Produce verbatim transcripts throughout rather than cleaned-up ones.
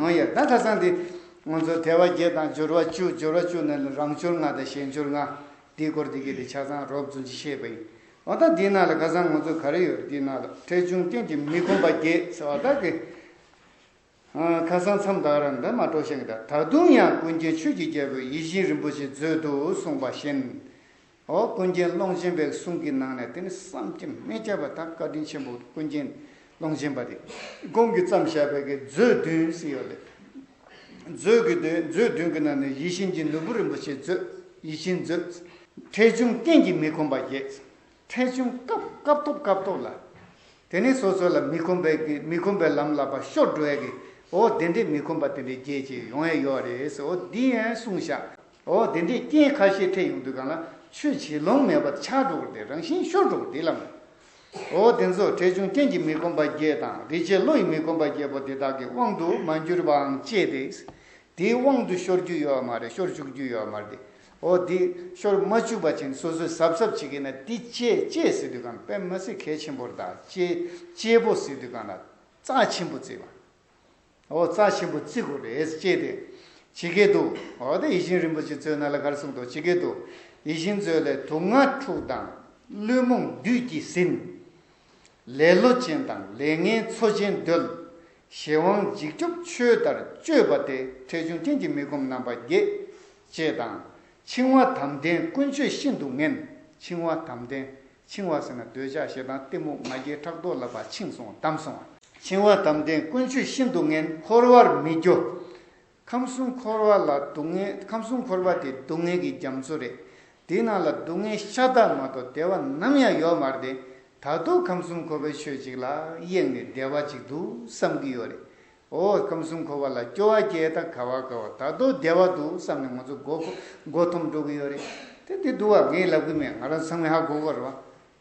ཡོང་ཡ། ད་ཁ་སང་དེ་ང་ཚོ་དལ་བ་བརྒྱད་དང་སྦྱོར་བ་བཅུ། སྦྱོར་བ་བཅུ་ནང་ལ་རང་སྦྱོར་ལྔ་དང་གཞན་སྦྱོར་ལྔ། འདིའི་སྐོར་འདི་གས་དེ་ཆ་ཚང་རོབ་ཙམ་ཅིག་བཤད་པ་ཡིན། འོ་ད་འདིའི་ནང་ལ་ཁ་སང་ང་ཚོ་ག་རེ་ཡོད། འདིའི་ནང་ལ་འཕྲལ་བྱུང་རྐྱེན་གྱིས་མི་ཁོམ་པ་བརྒྱད་ཟེར་བ་ད་གི། ཨ། ཁ་སང་མཚམས་ད་ག་རང་འདི་མ་འགྲོ་ཤེས་ཀྱི། ད་ད་དུང་ཡང་ཀུན་མཁྱེན་ཆོས་ཀྱི་རྒྱལ་པོས་ཡིད་བཞིན་རིན་པོ་ཆེ་མཛོད་དུ་གསུངས་པ་བཞིན། འོ་ཀུན་མཁྱེན་ཀློང་ཆེན་པའི་གསུང་གི་ནང་ནས་དེ་ནི་བསམ་གྱིས་མི་ཁྱབ་པ། ད་བཀའ་དྲིན་ཆེན་པོ་ཀུན་མཁྱེན་ཀློང་ཆེན་པ་དེ་ཁོང་གིས་བརྩམས་བཞག་པའི་གི་མཛོད་བདུན་ཟེར་ཡོད་རེད། མཛོད་ཀྱི་བདུན། མཛོད་བདུན་གྱི་ནང་ནས་ཡིད་བཞིན་གྱི་ནོར་བུ་རིན་པོ་ཆེ་མཛོད། ཡིད་བཞིན་མཛོད། འཕྲལ་བྱུང་རྐྱེན་གྱིས་མི་ཁོམ་པ་བརྒྱད། འཕྲལ་བྱུང་སྐབས་སྐབས་ཐོབ་སྐབས་ཐོབ་ལ། དེ་ནི་སོ་སོ་ལ་མི་ཁོམ་པའི་གི་མི་ཁོམ་པའི་ལམ་ལ་ཕར་ཤོར་འགྲོ་ཡ་གི། འོ་དེ་འདྲའི་མི་ཁོམ་པ་དེ་འདྲའི་བརྒྱད་ཅིག་ཡོང་ཡ་ཡོད་རེད་ཟེར། འོ་འདི་ཡང་གསུངས་ཤག་འོ་དེ་འདྲའི་རྐྱེན་ཁ་ཤས་འཕྲད་ཡོང་དུས་སྒང་ལ་ཆོས་བྱེད་ལོང་མེད་པར་ཆགས་འགྲོ་གི་རེད། རང་བཞིན་ཤོར་འགྲོ་གི་རེད་ལབ། འོ་དེ་ཚོ་འཕྲལ་བྱུང་རྐྱེན་གྱིས་མི་ཁོམ་པ་བརྒྱད་དང་། རིག་བྱེད་བློ་ཡིས་མི་ཁོམ་པ་བརྒྱད་པོ་དེ་དག་གི་དབང་དུ་མ་གྱུར་པའང་བཅད་དེ། དེའི་དབང་དུ་ཤོར་རྒྱུ་ཡོད་མ་རེད། ཤོར་བཅུག་རྒྱུ་ཡོད་མ་རེད། འོ་དེ་ཤོར་མ་བཅུག་པ་བྱས་ནས་སོ་སོས་གཟབ་གཟབ་བྱེད་ཀྱི་ན། དེ་བཅད་བཅད་ཟེར་དུས་སྒང་དཔེ་མི་སྲིད་གལ་ཆེན་པོ་རེད། ད་བཅད་བཅད་པོ་ཟེར་དུས་སྒང་ལ་རྩ་ཆེན་པོ་བརྩི་བ། འོ་རྩ་ཆེན་པོ་བརྩི་དགོས་རེད། བཅད་དེ། ཇི་སྐད་དུ། འོ་དེ་ཡིད་བཞིན་རིན་པོ་ཆེ་མཛོད་ནང་ལ་ག་རེ་གསུངས་འདུག་ཇི་སྐད་དུ། ཡིད་བཞིན་མཛོད་ལས་དུག་ལྔ་འཁྲུགས་དང་བླུན་རྨོངས་བདུད་ཀྱིས་ཟིན། ལེ་ལོ་ཅན་དང་ལས་ངན་འཚོ་ཅན་འདོད། གཞན་དབང་འཇིགས་སྐྱོབ་ཆོས་ལྟར་སྤྱོད་པ་སྟེ། འཕྲལ་བྱུང་རྐྱེན་གྱིས་མི་ཁོམ་རྣམ་པ་བརྒྱད། ཅེས་དང་། འཆིང་བ་དམ་ལྡན་ཀུན་སྤྱོད་ཤིན་ཏུ་ངན། འཆིང་བ་དམ་ལྡན། འཆིང་བ་ཟེར་ན་འདོད་ཆགས་ཞེ་སྡང་གཏི་མུག་ང་རྒྱལ་ཕྲག་དོག་ལ་ཕར་འཆིང་སོང་བ། བསྡམས་སོང་བ། འཆིང་བ་དམ་ལྡན་ཀུན་སྤྱོད་ཤིན་ཏུ་ངན། འཁོར་བར་མི་སྐྱོ། ཁམས་གསུམ་འཁོར་བ་ལ་སྡུག་བསྔལ། ཁམས་གསུམ་འཁོར་བ་དེ་སྡུག་བསྔལ་གྱི་རྒྱ་མཚོ་རེད། དེའི་ནང་ལ་སྡུག་བསྔལ་ཤ་སྟག་མ་གཏོགས་བདེ་བ་ནམ་ཡང་ཡོད་མ་རེད་དེ། ད་དུང་ཁམས་གསུམ་འཁོར་བའི་ཆོས་གཅིག་ལ་གཡེངས་ནས་བདེ་བ་གཅིག་འདུག་བསམ་གྱི་ཡོད་རེད། འོ་ཁམས་གསུམ་འཁོར་བ་ལ་སྐྱོ་བ་སྐྱེས། ད་ག་བ་ག་བ་ད་དུང་བདེ་བ་འདུག་བསམ་ནས་ང་ཚོ་མགོ་མགོ་འཐོམས་འགྲོ་གི་ཡོད་རེད། དེ་དེ་སྡུག་བ་ངས་ལབ་གི་མེད། ང་རང་ཚང་མས་ཧ་གོ་གི་རེད་བ།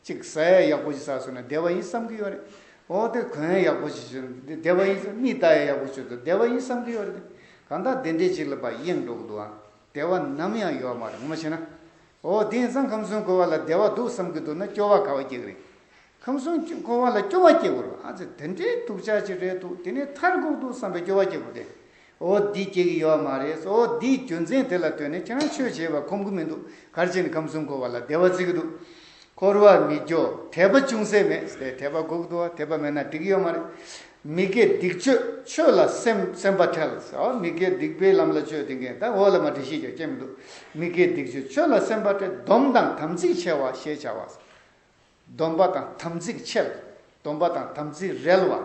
གཅིག་ཟ་ཡ་ཡག་པོ་ཞིག་ཟ་སོང་ན་བདེ་བ་ཡིན་བསམ་གྱི་ཡོད་རེད། འོ་དེ་གོན་ཡ་ཡག་པོ་ཞིག་བྱུང་ན་བདེ་བ་ཡིན་བསམ། མིག་ལྟ་ཡ་ཡག་པོ་བྱུང་ན་བདེ་བ་ཡིན་བསམ་གྱི་ཡོད་རེད། གང་ལྟར་དེ་འདྲའི་ཅིག་ལ་ཕར་གཡེང་འགྲོ་གི་འདུག་ཨ། བདེ་བ་ནམ་ཡང་ཡོད་མ་རེད། ངོ་མ་བྱས་ན། འོ་དེ་ཡིན་ཙང་ཁམས་གསུམ་འཁོར་བ་ལ་བདེ་བ་འདུག་བསམ་གྱི་འདུག་ན་སྐྱོ་བ་ག་བ་སྐྱེ་གི་རེད། ཁམས་གསུམ་འཁོར་བ་ལ་སྐྱོ་བ་སྐྱེ་དགོས་རེད། ཨ་ཙི་དེ་འདྲའི་སྡུག་ཅག་ཅིག་རེད་འདུག་དེ་ནས་ཐར་དགོས་འདུག་བསམ་པའི་སྐྱོ་བ་སྐྱེ་དགོས་ཏེ། འོ་འདི་སྐྱེ་གི་ཡོད་མ་རེད། འོ་འདིའི་རྒྱུ་མཚན་དེ་ལ་ལྟོས་ནས་ཁྱེད་རང་ཆོས་བྱེད་པ་ཁོམ་གི་མི་འདུག་ག་རེ་བྱས་ནས་ཁམས་གསུམ་འཁོར་བ་ལ་བདེ་བ་བརྩི་གི་འདུག་འཁོར་བར་མི་སྐྱོ། དད་པ་ཅུང་ཟད་མེད། དད་པ་དགོས་ཀྱི་འདུག་དད་པ་མེད་ན་འགྲིག་གི་ཡོད་མ་རེད། མི་དགེ་སྡིག་སྤྱོད་ཆོས་ལ་སེམས་སེམས་པ་ཁྲལ། འོ་མི་དགེ་སྡིག་པའི་ལམ་ལ་སྤྱོད་དེ་མཁན། ད་འོ་ལ་མ་འགྲེལ་བཤད་རྒྱག་སྐྱོན་མི་འདུག་མི་དགེ་སྡིག་སྤྱོད་ཆོས་ལ་སེམས་པ་ཁྲལ། སྡོམ་དང་དམ་ཚིག་ཆེ་བ་ཞེས་བྱ་བ། སྡོམ་པ་དང་དམ་ཚིག་ཆེ། སྡོམ་པ་དང་དམ་ཚིག་རལ་བ།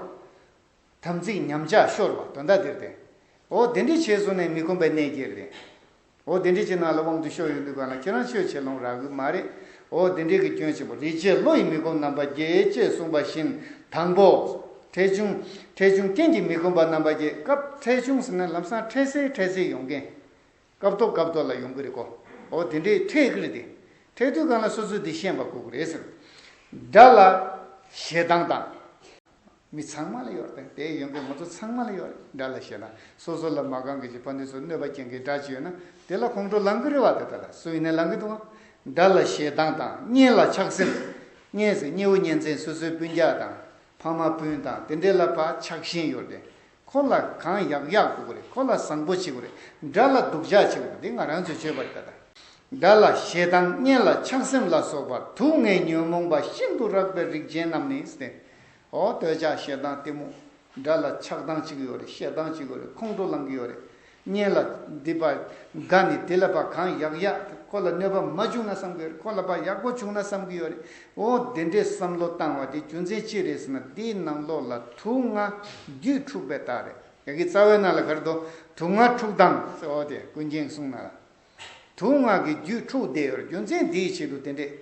དམ་ཚིག་ཉམས་ཆག་ཤོར་བ། དོན་དག་དེ་རེད་དེ། འོ་དེ་འདྲ་བྱས་སོང་ནས་མི་ཁོམ་པའི་གནས་སྐྱེལ་རེད། འོ་དེ་འདྲ་ཅིག་ནང་ལ་དབང་དུ་ཤོར་ཡོང་དུས་སྒང་ལ་ཁྱེད་རང་ཆོས་བྱེད་ལོང་རག་གི་མ་རེད། འོ་དེ་འདྲ་གི་སྐྱོན་ཆེན་པོ། རིག་བྱེད་བློ་ཡིས་མི་ཁོམ་རྣམ་པ་བརྒྱད་ཅེས་གསུངས་པ་བཞིན། དང་པོ། འཕྲལ་བྱུང་། འཕྲལ་བྱུང་རྐྱེན་གྱིས་མི་ཁོམ་པ་རྣམ་པ་བརྒྱད། སྐབས་འཕྲལ་བྱུང་ཟེར་ན་ལམ་སང་འཕྲལ་སེལ་འཕྲལ་སེལ་ཡོང་མཁན། སྐབས་ཐོག་སྐབས་ཐོག་ལ་ཡོང་གི་རེད་ཀོ། འོ་དེ་འདྲའི་འཕྲད་ཀྱི་རེད་དེ། འཕྲད་དུས་སྒང་ལ་སོ་སོས་འདི་ཤེས་པ་དགོས་ཀྱི་རེད་ཟེར། དགྲ་ལ་ཞེ་སྡང་དང་། མི་ཚང་མ་ལ་ཡོད་རེད། དེ་ཡོང་མཁན་ང་ཚོ་ཚང་མ་ལ་ཡོད་རེད། དགྲ་ལ་ཞེ་སྡང་། སོ་སོ་ལ་མ་གང་གི་ཅིག་ཕན་ཚུན་སོ་གནོད་པ་སྐྱེལ་མཁན་དགྲ་ཅིག་ཡོད་ན་དེ་ལ་ཁོང་ཁྲོ་ལངས་ཀྱི་རེད་བ། དེ་ལྟ་ལ་སུ་ཡིན་ནའི་ལངས་ཀྱི་འདུག་ཨ། དགྲ་ལ་ཞེ་སྡང་དང་། གཉེན་ལ་ཆགས་སེམས། གཉེན་ཟེར་གཉེན་བུ་གཉེན་བཙན་སོ་སོའི་སྤུན་ཀྱག་དང་། ཕ་མ་སྤུན་དང་དེ་འདྲའི་ལ་ཕར་ཆགས་ཞེན་ཡོད་རེད། ཁོ་ལ་གང་ཡག་ཡག་དགོས་ཀྱི་རེད། ཁོ་ལ་བཟང་པོ་བྱེད་དགོས་རེད། དགྲ་ལ་སྡུག་ཅག་བྱེད་དགོས་རེད། འདི་ང་རང་ཚོའི་སྤྱོད་པ་རེད་ད། དགྲ་ལ་ཞེ་སྡང་གཉེན་ལ་ཆགས་སེམས་ལ་སོགས་པ་དུག་ལྔའི་ཉོན་མོངས་པ་ཤིན་ཏུ་རགས་པའི་རིགས་ཅན་རྣམས་ནི་ཟེར་ཏེ། འོ་འདོད་ཆགས་ཞེ་སྡང་གཏི་མུག་དགྲ་ལ་ཆགས་སྡང་བྱེད་ཀྱི་ཡོད་རེད། ཞེ་སྡང་བྱེད་ཀྱི་ཡོད་རེད། ཁོང་ཁྲོ་ལངས་ཀྱི་ཡོད་རེད། གཉེན་ལ་འདི་པ་དགའ་ནས་དེ་ལ་ཕར་གང་ཡག་ཡག་ཁོ་ལ་གནོད་པ་མ་བྱུང་ན་བསམ་གྱི་ཡོད་རེད། ཁོ་ལ་ཕར་ཡག་པོ་བྱུང་ན་བསམ་གྱི་ཡོད་རེད། འོ་དེ་འདྲའི་བསམ་བློ་བཏང་བ་དེ་རྒྱུ་མཚན་ཅི་རེད་ཟེར་ན། དེའི་ནང་ལོགས་ལ་དུག་ལྔ་རྒྱུད་འཁྲུགས་པའི་རྟགས་རེད། ཡ་གི་རྩ་བའི་ནང་ལ་ག་རེ་འདུག་དུག་ལྔ་འཁྲུགས་དང་ཟེར། འོ་དེ་ཀུན་མཁྱེན་གསུང་ན་ལ། དུག་ལྔ་གི་རྒྱུད་འཁྲུགས་བསྡད་ཡོད་རེད། རྒྱུ་མཚན་དེའི་ཆེད་དུ་དེ་འདྲས་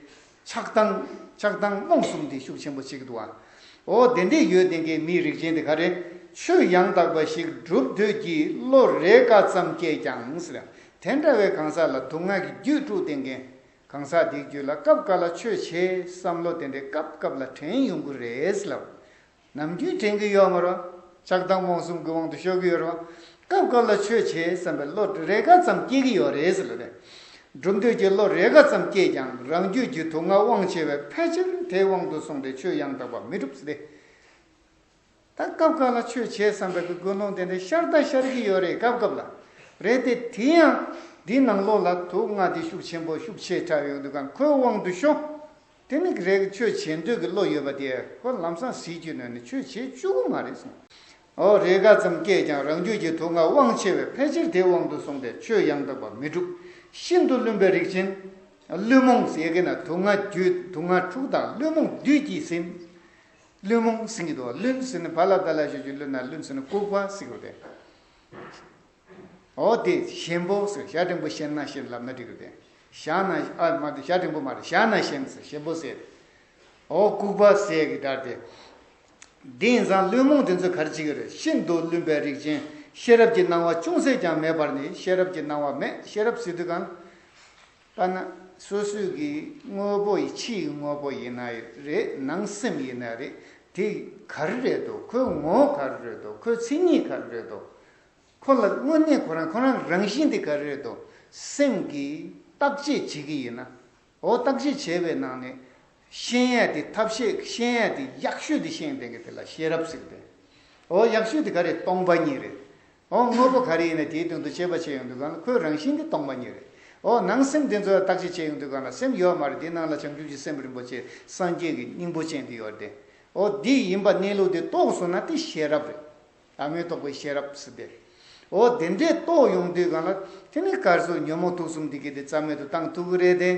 ཆགས་སྡང་ཆགས་སྡང་རྨོངས་གསུམ་དེ་ཤུགས་ཆེན་པོ་བྱེད་ཀྱི་འདུག་ཨ། འོ་དེ་འདྲས་ཡོད་བསྡད་མཁན་མིའི་རིགས་ཅན་དེ་ག་རེ། ཆོས་ཡང་དག་པ་ཞིག་སྒྲུབ་འདོད་ཀྱི་བློ་རེ་འགའ་ཙམ་སྐྱེས་ཀྱང་ཟེར། དེ་འདྲ་བའི་གང་ཟག་ལ་དུག་ལྔ་གི་རྒྱུད་འཁྲུགས་བསྡད་མཁན་གང་ཟག་དེའི་རྒྱུད་ལ་སྐབས་འགའ་ལ་ཆོས་བྱེད་བསམ་བློ་དེ་འདྲས་སྐབས་སྐབས་ལ་དྲན་ཡོང་གི་རེད་ལབ། ནམ་རྒྱུན་དྲན་གྱི་ཡོད་མ་རེད། ཆགས་སྡང་རྨོངས་གསུམ་གྱི་དབང་དུ་ཤོར་གྱི་ཡོད་རེད། སྐབས་སྐབས་ལ་ཆོས་བྱེད་བསམ་པའི་བློ་རེ་འགའ་ཙམ་སྐྱེ་གི་ཡོད་རེད་ཟེར་ལ་རེད། སྒྲུབ་འདོད་ཀྱི་བློ་རེ་འགའ་ཙམ་སྐྱེས་ཀྱང་རང་རྒྱུད་ཀྱི་དུག་ལྔ་དབང་ཆེ་བས་ཕལ་ཆེར་དེའི་དབང་དུ་སོང་སྟེ་ཆོས་ཡང་དག་པ་མི་འགྲུབ་ཟེར་ཏེ། ད་སྐབས་འགའ་ལ་ཆོས་བྱེད་བསམ་པའི་ཀུན་སློང་དེ་འདྲ་ཤར་ད་ཤར་གྱི་ཡོད་རེད། སྐབས་སྐབས་ལ་རེད་དེ། དེ་ཡང་འདི་ནང་ལོགས་ལ་དུག་ལྔ་དེ་ཤུགས་ཆེན་པོ་ཤུགས་ཆེ་དྲགས་ཡོང་དུས་གང་ཁོའི་དབང་དུ་ཤོག་དེ་ནི་རེད། ཆོས་བྱེད་འདོད་ཀྱི་བློ་ཡོད་པ་དེ་ཁོ་ལམ་སང་ཟིལ་གྱིས་གནོན་ནས་ཆོས་བྱེད་བཅུག་གི་མ་རེད་གསུངས། འོ་རེས་འགའ་ཙམ་སྐྱེས་ཀྱང་རང་རྒྱུད་ཀྱི་དུག་ལྔ་དབང་ཆེ་བས་ཕལ་ཆེར་དེའི་དབང་དུ་སོང་སྟེ་ཆོས་ཡང་དག་པ་མི་འགྲུབ། ཤིན་ཏུ་བླུན་པའི་རིགས་ཅན། བླུན་རྨོངས་ཟེར་གྱི་ན་དུག་ལྔ་རྒྱུད་དུག་ལྔ་དྲུག་དང་བླུན་རྨོངས་བདུད་ཀྱིས་ཟིན། བླུན་རྨོངས་ཟིན་གྱི་འདུག་བླུན་ཟེར་ནས་བ་ལ་ད་ལ་ཞབས་ཀྱུ་བླུན་ན་བླུན་ཟེར་ནས་ལྐུགས་པ་ཟེར་གྱི་རེད། འོ་དེ་ཞན་པོ་ཟེར། ཞྭ་འགྲེང་པོ་ཞན་ན་ཞན་ལབ་ན་འགྲིག་གི་རེད། ཞྭ་ན་ཨ་མ་དེ་ཞྭ་འགྲེང་པོ་མ་རེད། ཞྭ་ན་ཞན་ཟེར། ཞན་པོ་ཟེར། འོ་ལྐུགས་པ་ཟེར་གྱི་འདྲ་སྟེ། དེ་ཡིན་ཙང་བླུན་རྨོངས་དེ་ཚོས་ག་རེ་བྱེད་ཀྱི་རེད། ཤིན་ཏུ་བླུན་པའི་རིགས་ཅན། ཤེས་རབ་ཀྱི་སྣང་བ་ཅུང་ཟད་ཀྱང་མེད་པར་ནི་ཤེས་རབ་ཀྱི་སྣང་བ་མེད། ཤེས་རབ་ཟེར་དུས་གང་། ད་ན་སོ་སོའི་གི་དངོས་པོ་ཡི་ཕྱི་ཡི་དངོས་པོ་ཡིན་ན་རེད། ནང་སེམས་ཡིན་ན་རེད། དེ་ག་རེ་རེད་དོ། ཁོའི་ངོ་བོ་ག་རེ་རེད་དོ། ཁོའི་མཚན་ཉིད་ག་རེ་རེད་དོ། ཁོ་ལ་དངོས་གནས་ཁོ་རང་ཁོ་རང་རང་བཞིན་དེ་ག་རེ་རེད་དོ། སེམས་ཀྱིས་བརྟག་དཔྱད་བྱེད་ཀྱི་ཡིན་ན། འོ་བརྟག་དཔྱད་བྱས་པའི་ནང་ནས་ཤེས་ཡ་དེ་ཐབས་ཤེས་ཤེས་ཡ་དེ་ཡག་ཤོས་དེ་ཤེས་ལྡན་གྱི་དེ་ལ་ཤེས་རབ་ཟེར་གི་རེད། འོ་ཡག་ཤོས་དེ་ག་རེ། སྟོང་པ་ཉིད་རེད། འོ་དངོས་པོ་ག་རེ་ཡིན་ན་དེའི་སྟེང་དུ་དཔྱད་པ་བྱེད་ཡོང་དུས་གང་ལ་ཁོའི་རང་བཞིན་དེ་སྟོང་པ་ཉིད་རེད། འོ་ནང་སེམས་དེ་ཚོ་ལ་བརྟག་དཔྱད་བྱེད་ཡོང་དུས་གང་ལ་སེམས་ཡོད་མ་རེད། དེའི་ནང་ལ་བྱང་ཆུབ་ཀྱི་སེམས་རིན་པོ་ཆེ་སངས་རྒྱས་ཀྱི་སྙིང་པོ་ཅན་དེ་ཡོད་རེད་དེ། འོ་འདི་ཡིན་པ་གནས་ལུགས་དེ་རྟོགས་སོང་ན་དེ་ཤེས་རབ་རེད། བླ་མེད་རྟོགས་པའི་ཤེས་རབ་ཟེར་ཏེ། འོ་དེ་འདྲས་རྟོགས་ཡོང་དུས་གང་ལ་དེ་ནི་ག་རེ་ཟེར། ཉོན་མོངས་དུག་གསུམ་འདི་གི་དེ་རྩ་མེད་དུ་བཏང་ཐུབ་ཀྱི་རེད་དེ།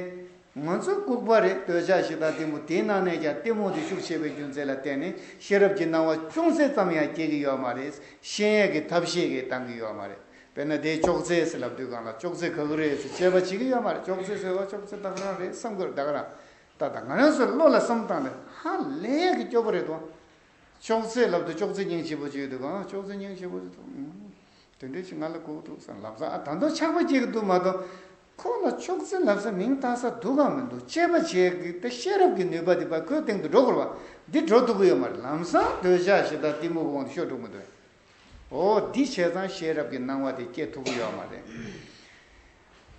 ང་ཚོ་ལྐུགས་པ་རེད། འདོད་ཆགས་ཞེ་སྡང་གཏི་མུག་དེའི་ནང་ནས་ཀྱང་གཏི་མུག་དེ་ཤུགས་ཆེ་བའི་རྒྱུ་མཚན་ལ་བརྟེན་ནས་ཤེས་རབ་ཀྱི་སྣང་བ་ཅུང་ཟད་ཙམ་ཡང་སྐྱེ་གི་ཡོད་མ་རེད། ཤེས་ཡས་ཀྱི་ཐབས་ཤེས་ཀྱིས་བཏང་གི་ཡོད་མ་རེད། དཔེར་ན་དེ་ཅོག་ཙེ་ཟེར་ལབ་དུས་གང་ལ་ཅོག་ཙེ་ག་གི་རེད་ཟེར་དཔྱད་པ་བྱེད་ཀྱི་ཡོད་མ་རེད། ཅོག་ཙེ་ཟེར་བ་ཅོག་ཙེ་ད་ག་རང་རེད་བསམ་གི་རེད། ད་ག་རང་ད་ད་ང་རང་ཚོའི་བློ་ལ་བསམ་བཏང་ནས་ཧ་ལས་ཀྱི་སྐྱོ་པོ་རེད་དོ། ཅོག་ཙེ་ལབ་དུས་ཅོག་ཙེ་སྙིང་རྗེ་པོ་ཅིག་ཡོད་དུས་གང་ཅོག་ཙེ་སྙིང་རྗེ་པོ་ཅིག་འདུག་དེ་འདྲ་ཅིག་ང་ལ་དགོས་འདུག་བསམ་ལབ་ས། ཨ་ད་དུང་ཆགས་པ་སྐྱེ་གི་འདུག་མ་གཏོགས། ཁོ་ལ་ཅོག་ཙེ་ལབ་ས་མིང་བཏགས་ས་འདུག་གམ་མི་འདུག་དཔྱད་པ་བྱེད་ཀྱི་དེ་ཤེས་རབ་ཀྱི་ནུས་པ་དེ་ཕར་ཁོའི་སྟེང་དུ་འགྲོ་དགོས་པ། འདི་འགྲོ་ཐུབ་ཀྱི་ཡོད་མ་རེད། ལམ་སང་འདོད་ཆགས་ཞེ་སྡང་གཏི་མུག་གི་དབང་དུ་ཤོར་འགྲོ་གི་འདུག་འོ་འདི་བྱས་ཙང་ཤེས་རབ་ཀྱི་སྣང་བ་དེ་སྐྱེ་ཐུབ་ཀྱི་ཡོད་མ་རེད།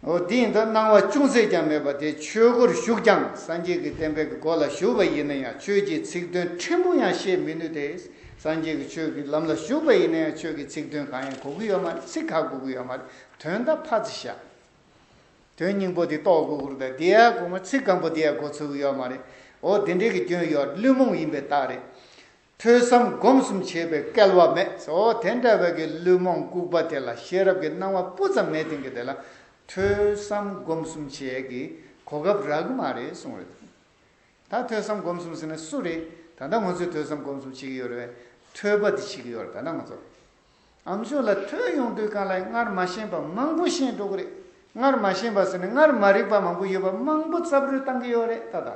འོ་འདི་ཡིན་ད་སྣང་བ་ཅུང་ཟད་ཀྱང་མེད་པ་དེ་ཆོས་སྒོར་ཞུགས་ཀྱང་། སངས་རྒྱས་ཀྱི་བསྟན་པའི་སྒོ་ལ་ཞུགས་པ་ཡིན་ན་ཡང་ཆོས་ཀྱི་ཚིག་དོན་ཕྲན་བུ་ཡང་ཤེས་མི་ནུས་ཏེ། སངས་རྒྱས་ཀྱི་ཆོས་ཀྱི་ལམ་ལ་ཞུགས་པ་ཡིན་ན་ཡང་ཆོས་ཀྱི་ཚིག་དོན་གང་ཡང་གོ་གི་ཡོད་མ་རེད། ཚིག་ག་གོ་གི་ཡོད་མ་རེད། དོན་དག་ཕར་ཙམ་བཞག་དོན་སྙིང་པོ་དེ་རྟོགས་དགོས་ཀྱི་རེད། ད་དེ་ཡང་གོ་མ་ཚིག་སྐམ་པོ་དེ་ཡང་གོ་ཚུགས་ཀྱི་ཡོད་མ་རེད། འོ་དེ་འདྲའི་གི་སྐྱོན་ཡོད། བླུན་རྨོངས་ཡིན་པའི་རྟགས་རེད། ཐོས་བསམ་སྒོམ་གསུམ་བྱེད་པའི་སྐལ་བ་མེད། འོ་དེ་འདྲ་བའི་གི་བླུན་རྨོངས་ལྐུགས་པ་དེ་ལ་ཤེས་རབ་ཀྱི་སྣང་བ་སྤུ་ཙམ་མེད་དེང་གི་དེ་ལ་ཐོས་བསམ་སྒོམ་གསུམ་བྱེད་ཀྱི་གོ་སྐབས་རག་གི་མ་རེད་གསུངས་རེད། ད་ཐོས་བསམ་སྒོམ་གསུམ་ཟེར་ན་སུ་རེད། ད་ལྟ་ང་ཚོས་ཐོས་བསམ་སྒོམ་གསུམ་བྱེད་ཀྱི་ཡོད་རེད། ཐོས་པ་དེ་བྱེད་ཀྱི་ཡོད་རེད། ད་ལྟ་ང་ཚོ་ཨ་མཆོག་ལ་ཐོས་ཡོང་དུས་གང་ལ་སྔར་མ་ཤེས་པ་མང་པོ་ཤེས་འགྲོ་གི་རེད། སྔར་མ་ཤེས་པ་ཟེར་ན་སྔར་མ་རིག་པ་མང་པོ་ཡོད་པ་མང་པོ་རྩབ་རོལ་བཏང་གི་ཡོད་རེད། ད་ད་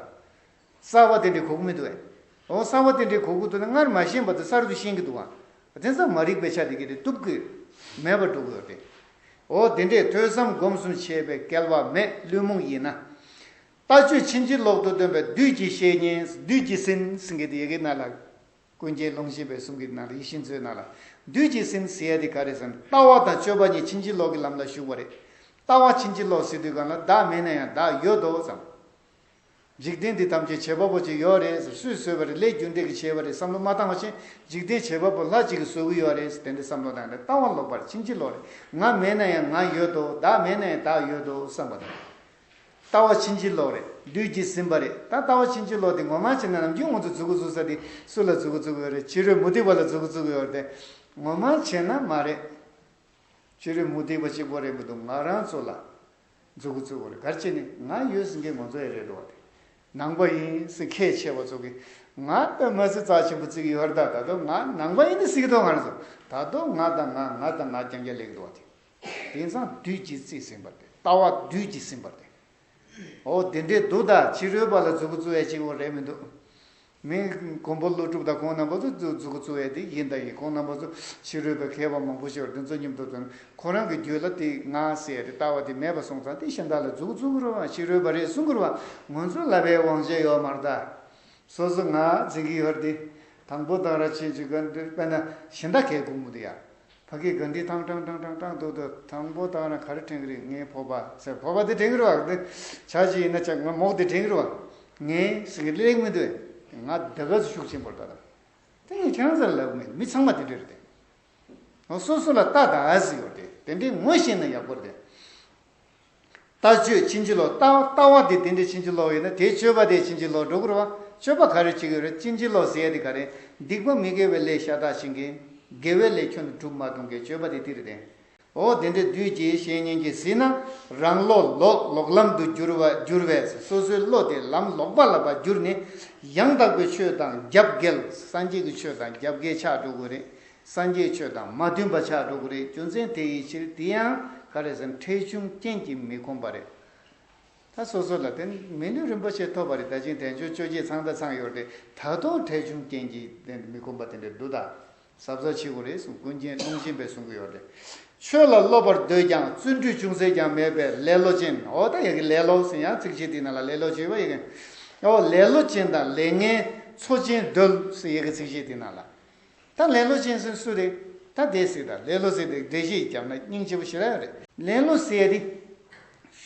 གསར་བ་དེ་འདྲའི་གོ་གི་མི་འདུག་ཨེ། འོ་གསར་བ་དེ་འདྲའི་གོ་གི་འདུག་ན་སྔར་མ་ཤེས་པ་དེ་གསར་དུ་ཤེས་ཀྱི་འདུག་ཨ། དེ་ཚོ་མ་རིག་པའི་ཆ་དེ་གི་དེ་གཏུབ་ཀྱི་མེད་པར་འགྲོ་གི་ཡོད་རེད། འོ་དེ་འདྲའི་ཐོས་བསམ་སྒོམ་གསུམ་བྱེད་པའི་སྐལ་བ་མེད། བླུན་རྨོངས་ཡིན་ན། ལྟ་སྤྱོད་ཕྱིན་ཅི་ལོག་ཏུ་སྟོན་པའི་བདུད་ཀྱིས་བཤེས་གཉེན། བདུད་ཀྱིས་ཟིན་ཟིན་གྱི་དེ་ཡི་གེ་ནང་ལ། ཀུན་མཁྱེན་ཀློང་ཆེན་པའི་གསུང་གི་ནང་ལ་ཡིད་བཞིན་མཛོད་ནང་ལ། བདུད་ཀྱིས་ཟིན་ཟེར་ཡ་དེ་ག་རེ་ཟེར་ན་ལྟ་བ་དང་སྤྱོད་པ་གཉིས་ཕྱིན་ཅི་ལོག་གི་ལམ་ལ་ཞུགས་པ་རེད། ལྟ་བ་ཕྱིན་ཅི་ལོག་ཟེར་དུས་གང་ལ་བདག་མེད་ན་ཡང་བདག་ཡོད་དོ་བསམ། འཇིག་རྟེན་འདི་ཐམས་ཅད་བྱེད་པ་པོ་ཅིག་ཡོད་རེད་ཟེར། སུས་བཟོས་པ་རེད། ལས་རྒྱུ་འབྲས་ཀྱིས་བྱས་པ་རེད་བསམ་བློ་མ་བཏང་བ་ཕྱིན་འཇིག་རྟེན་བྱེད་པ་པོ་ལྷ་གཅིག་གིས་བཟོ་གི་ཡོད་རེད་ཟེར། དེ་འདྲ་བསམ་བློ་བཏང་ནས་ལྟ་བ་ལོག་པར་ཕྱིན་ཅི་ལོག་རེད། ང་མེད་ན་ཡང་ང་ཡོད་དོ། བདག་མེད་ན་ཡང་བདག་ཡོད་དོ་བསམ་པ་དང་། ལྟ་བ་ཕྱིན་ཅི་ལོག་རེད། བདུད་ཀྱིས་ཟིན་པ་རེད། ད་ལྟ་བ་ཕྱིན་ཅི་ལོག་དེ་ངོ་མ་བྱས་ན་ནམ་རྒྱུན་ང་ཚོ་མཛུབ་གུ་བཙུགས་ས་དེ་སུ་ལ་མཛུབ་གུ་བཙུགས་ཡོད་རེད། ཕྱི་རོལ་མུ་སྟེགས་པ་ལ་མཛུབ་གུ་བཙུགས་ཡོད་རེད་དེ། ངོ་མ་བྱས་ན་མ་རེད། ཕྱི་རོལ་མུ་སྟེགས་པ་གཅིག་པོ་རེད་མི་འདུག་ང་རང་ཚོ་ལ་མཛུབ་གུ་བཙུགས་ཡོད་རེད། ག་རེ་བྱས་ནས་ང་ཡོད་ཟིན་མཁན་ང་ཚོ་ཡི་རེད་འགྲོ་བ་དེ། ནང་པ་ཡིན་ཟེར་ཁས་འཆེ་བ་ཚོ་གིས་ང་དཔེ་མ་སྲིད་རྩ་ཆེན་པོ་བརྩི་གི་ཡོད་རེད། ད་ད་དུང་ང་ནང་པ་ཡིན་ནི་ཟེར་གི་འདུག་ང་རང་ཚོ་ད་དུང་ང་དང་ང་ང་དང་ང་རྐྱང་རྐྱང་ལབ་གི་འདུག་བ་དེ། དེང་སང་བདུད་ཀྱིས་རྩིས་ཟིན་པ་རེད། ལྟ་བ་བདུད་ཀྱིས་ཟིན་པ་རེད། འོ་དེ་འདྲའི་འདུག་ད་ཕྱི་རོལ་པ་ལ་མཛུབ་གུ་བཙུགས་ཡ་གཅིག་པོ་རེད་མི་འདུག་མི་མགོན་པོ་ཀླུ་སྒྲུབ་དང་ཁོང་རྣམ་པ་ཚོ་མཛུབ་མཛུབ་གུ་བཙུགས་ཡ་དེ་ཡིན་ད་ཡིན། ཁོང་རྣམ་པ་ཚོ་ཕྱི་རོལ་པའི་མཁས་པ་མང་པོ་ཞིག་ཡོད་རེད། དེ་ཚོ་མཉམ་དུ་དང་ཁོ་རང་གི་རྒྱུད་ལ་དེ་ང་ཟེར་ཡ་དེ་ལྟ་བ་དེ་མེད་པ་སོང་ཙང་དེ་གཞན་དག་ལ་མཛུབ་གུ་བཙུགས་དགོས་རེད་བ། ཕྱི་རོལ་པ་རེད་གསུང་དགོས་རེད་བ། ང་ཚོ་ལབ་པའི་དབང་ཆ་ཡོད་མ་རེད་ད། སོ་སོ་ང་འཛིན་གྱི་ཡོད་རེད་དེ། དང་པོ་དང་ར་ཆེན་གཅིག་ག་འདི་དཔེར་ན་གཞན་དག་གས་སྒུག་མི་འདུག་ཡ། ཕ་གི་ག་འདི་ཐང་ཀྲང་ཀྲང་ཀྲང་ཀྲང་འདུག་འདུག་དང་པོ་དང་ར་ག་རེ་དྲན་གི་རེད། ངའི་ཕོར་པ་ཟེར། ཕོར་པ་དེ་དྲན་གི་རེད་བ། འདི་ཇ་ཅིག་ཡིན་ན་ཇ་ང་མོག་དེ་དྲན་གི་རེད་བ། ངའི་ཟེར་གི་ལེགས་མི་འདུག་ང་ད་ག་ཚོད་ཤུགས་ཆེན་པོར་ད་ད། དེ་ངས་ཁྱེད་རང་ཚོར་ལབ་མེད། མི་ཚང་མ་དེ་འདྲ་རེད་དེ། སོ་སོ་ལ་ལྟ་དང་ཨ་ཟི་ཡོད་དེ། དེ་འདྲའི་ངོ་ཤེས་ན་ཡག་པོ་རེད་དེ། ལྟ་སྤྱོད་ཕྱིན་ཅི་ལོག་ལྟ་ལྟ་བ་དེ་དེ་འདྲའི་ཕྱིན་ཅི་ལོག་ཡིན་ན། དེའི་སྤྱོད་པ་དེ་ཕྱིན་ཅི་ལོག་འགྲོ་གི་རེད་བ། སྤྱོད་པ་ག་རེ་བྱེད་ཀྱི་ཡོད་རེད། ཕྱིན་ཅི་ལོག་ཟེར་ཡ་དེ་ག་རེ། སྡིག་པ་མི་དགེ་བའི་ལས་ཤ་སྟག་བྱེད་མཁན། དགེ་བའི་ལས་ཁྱོན་ནས་སྒྲུབ་མ་གཏོང་མཁན་སྤྱོད་པ་དེ་དེ་རེད་དེ། འོ་དེ་འདྲའི་བདུད་ཀྱི་བཤེས་གཉེན་གྱིས་གཟིགས་ན། རང་བློ་ལོག་ལོག་ལམ་དུ་བསྒྱུར་བ་བསྒྱུར་བས། སོ་སོའི་བློ་དེ་ལམ་ལོག་པ་ལ་ཕར་བསྒྱུར་ནས། ཡང་དག་པའི་ཆོས་དང་རྒྱབ་འགལ། སངས་རྒྱས་ཀྱི་ཆོས་དང་རྒྱབ་འགལ་ཆགས་འགྲོ་གི་རེད། སངས་རྒྱས་ཆོས་དང་མ་མཐུན་པ་ཆགས་འགྲོ་གི་རེད། རྒྱུ་མཚན་དེ་ཡི་ཕྱིར། དེ་ཡང་ག་རེ་ཟེར་ན། འཕྲལ་བྱུང་རྐྱེན་གྱིས་མི་ཁོམ་པ་རེད། ད་སོ་སོ་ལ་དེ་མི་ལུས་རིན་པོ་ཆེ་ཐོབ་པ་རེད། ད་ཅིང་དལ་འབྱོར་སྤྱོད་བརྒྱད་ཚང་ད་ཚང་ཡོད་རེད། ད་དུང་འཕྲལ་བྱུང་རྐྱེན་གྱིས་དེ་མི་ཁོམ་པ་དེ་འདྲ་འདུག་ད་གཟབ་གཟབ་བྱེད་དགོས་རེད་གསུངས། ཀུན་མཁྱེན་ཀློང་ཆེན་པས་གསུང་གི་ཡོད་རེད། ཆོས་ལ་སློབ་པར་འདོད་ཀྱང་བརྩོན་འགྲུས་ཅུང་ཟད་ཀྱང་མེད་པས་ལེ་ལོ་ཅན། འོ་ད་ཡ་གི་ལེ་ལོ་ཟེར་ཡང་ཚིགས་བཅད་དེ་ནང་ལ་ལེ་ལོ་བྱེད་པ་ཡ་གི། འོ་ལེ་ལོ་ཅན་དང་ལས་ངན་འཚོ་ཅན་བརྡོལ་ཟེར་ཡ་གི་ཚིགས་བཅད་དེ་ནང་ལ། ད་ལེ་ལོ་ཅན་ཟེར་སུ་རེད། ད་དེ་ཟེར། ད་ལེ་ལོ་ཟེར་དེ་འགྲེལ་བཤད་བརྒྱབ་ན་སྙིང་རྗེ་པོ་ཞེ་དྲག་ཡོད་རེད། ལེ་ལོ་ཟེར་དེ་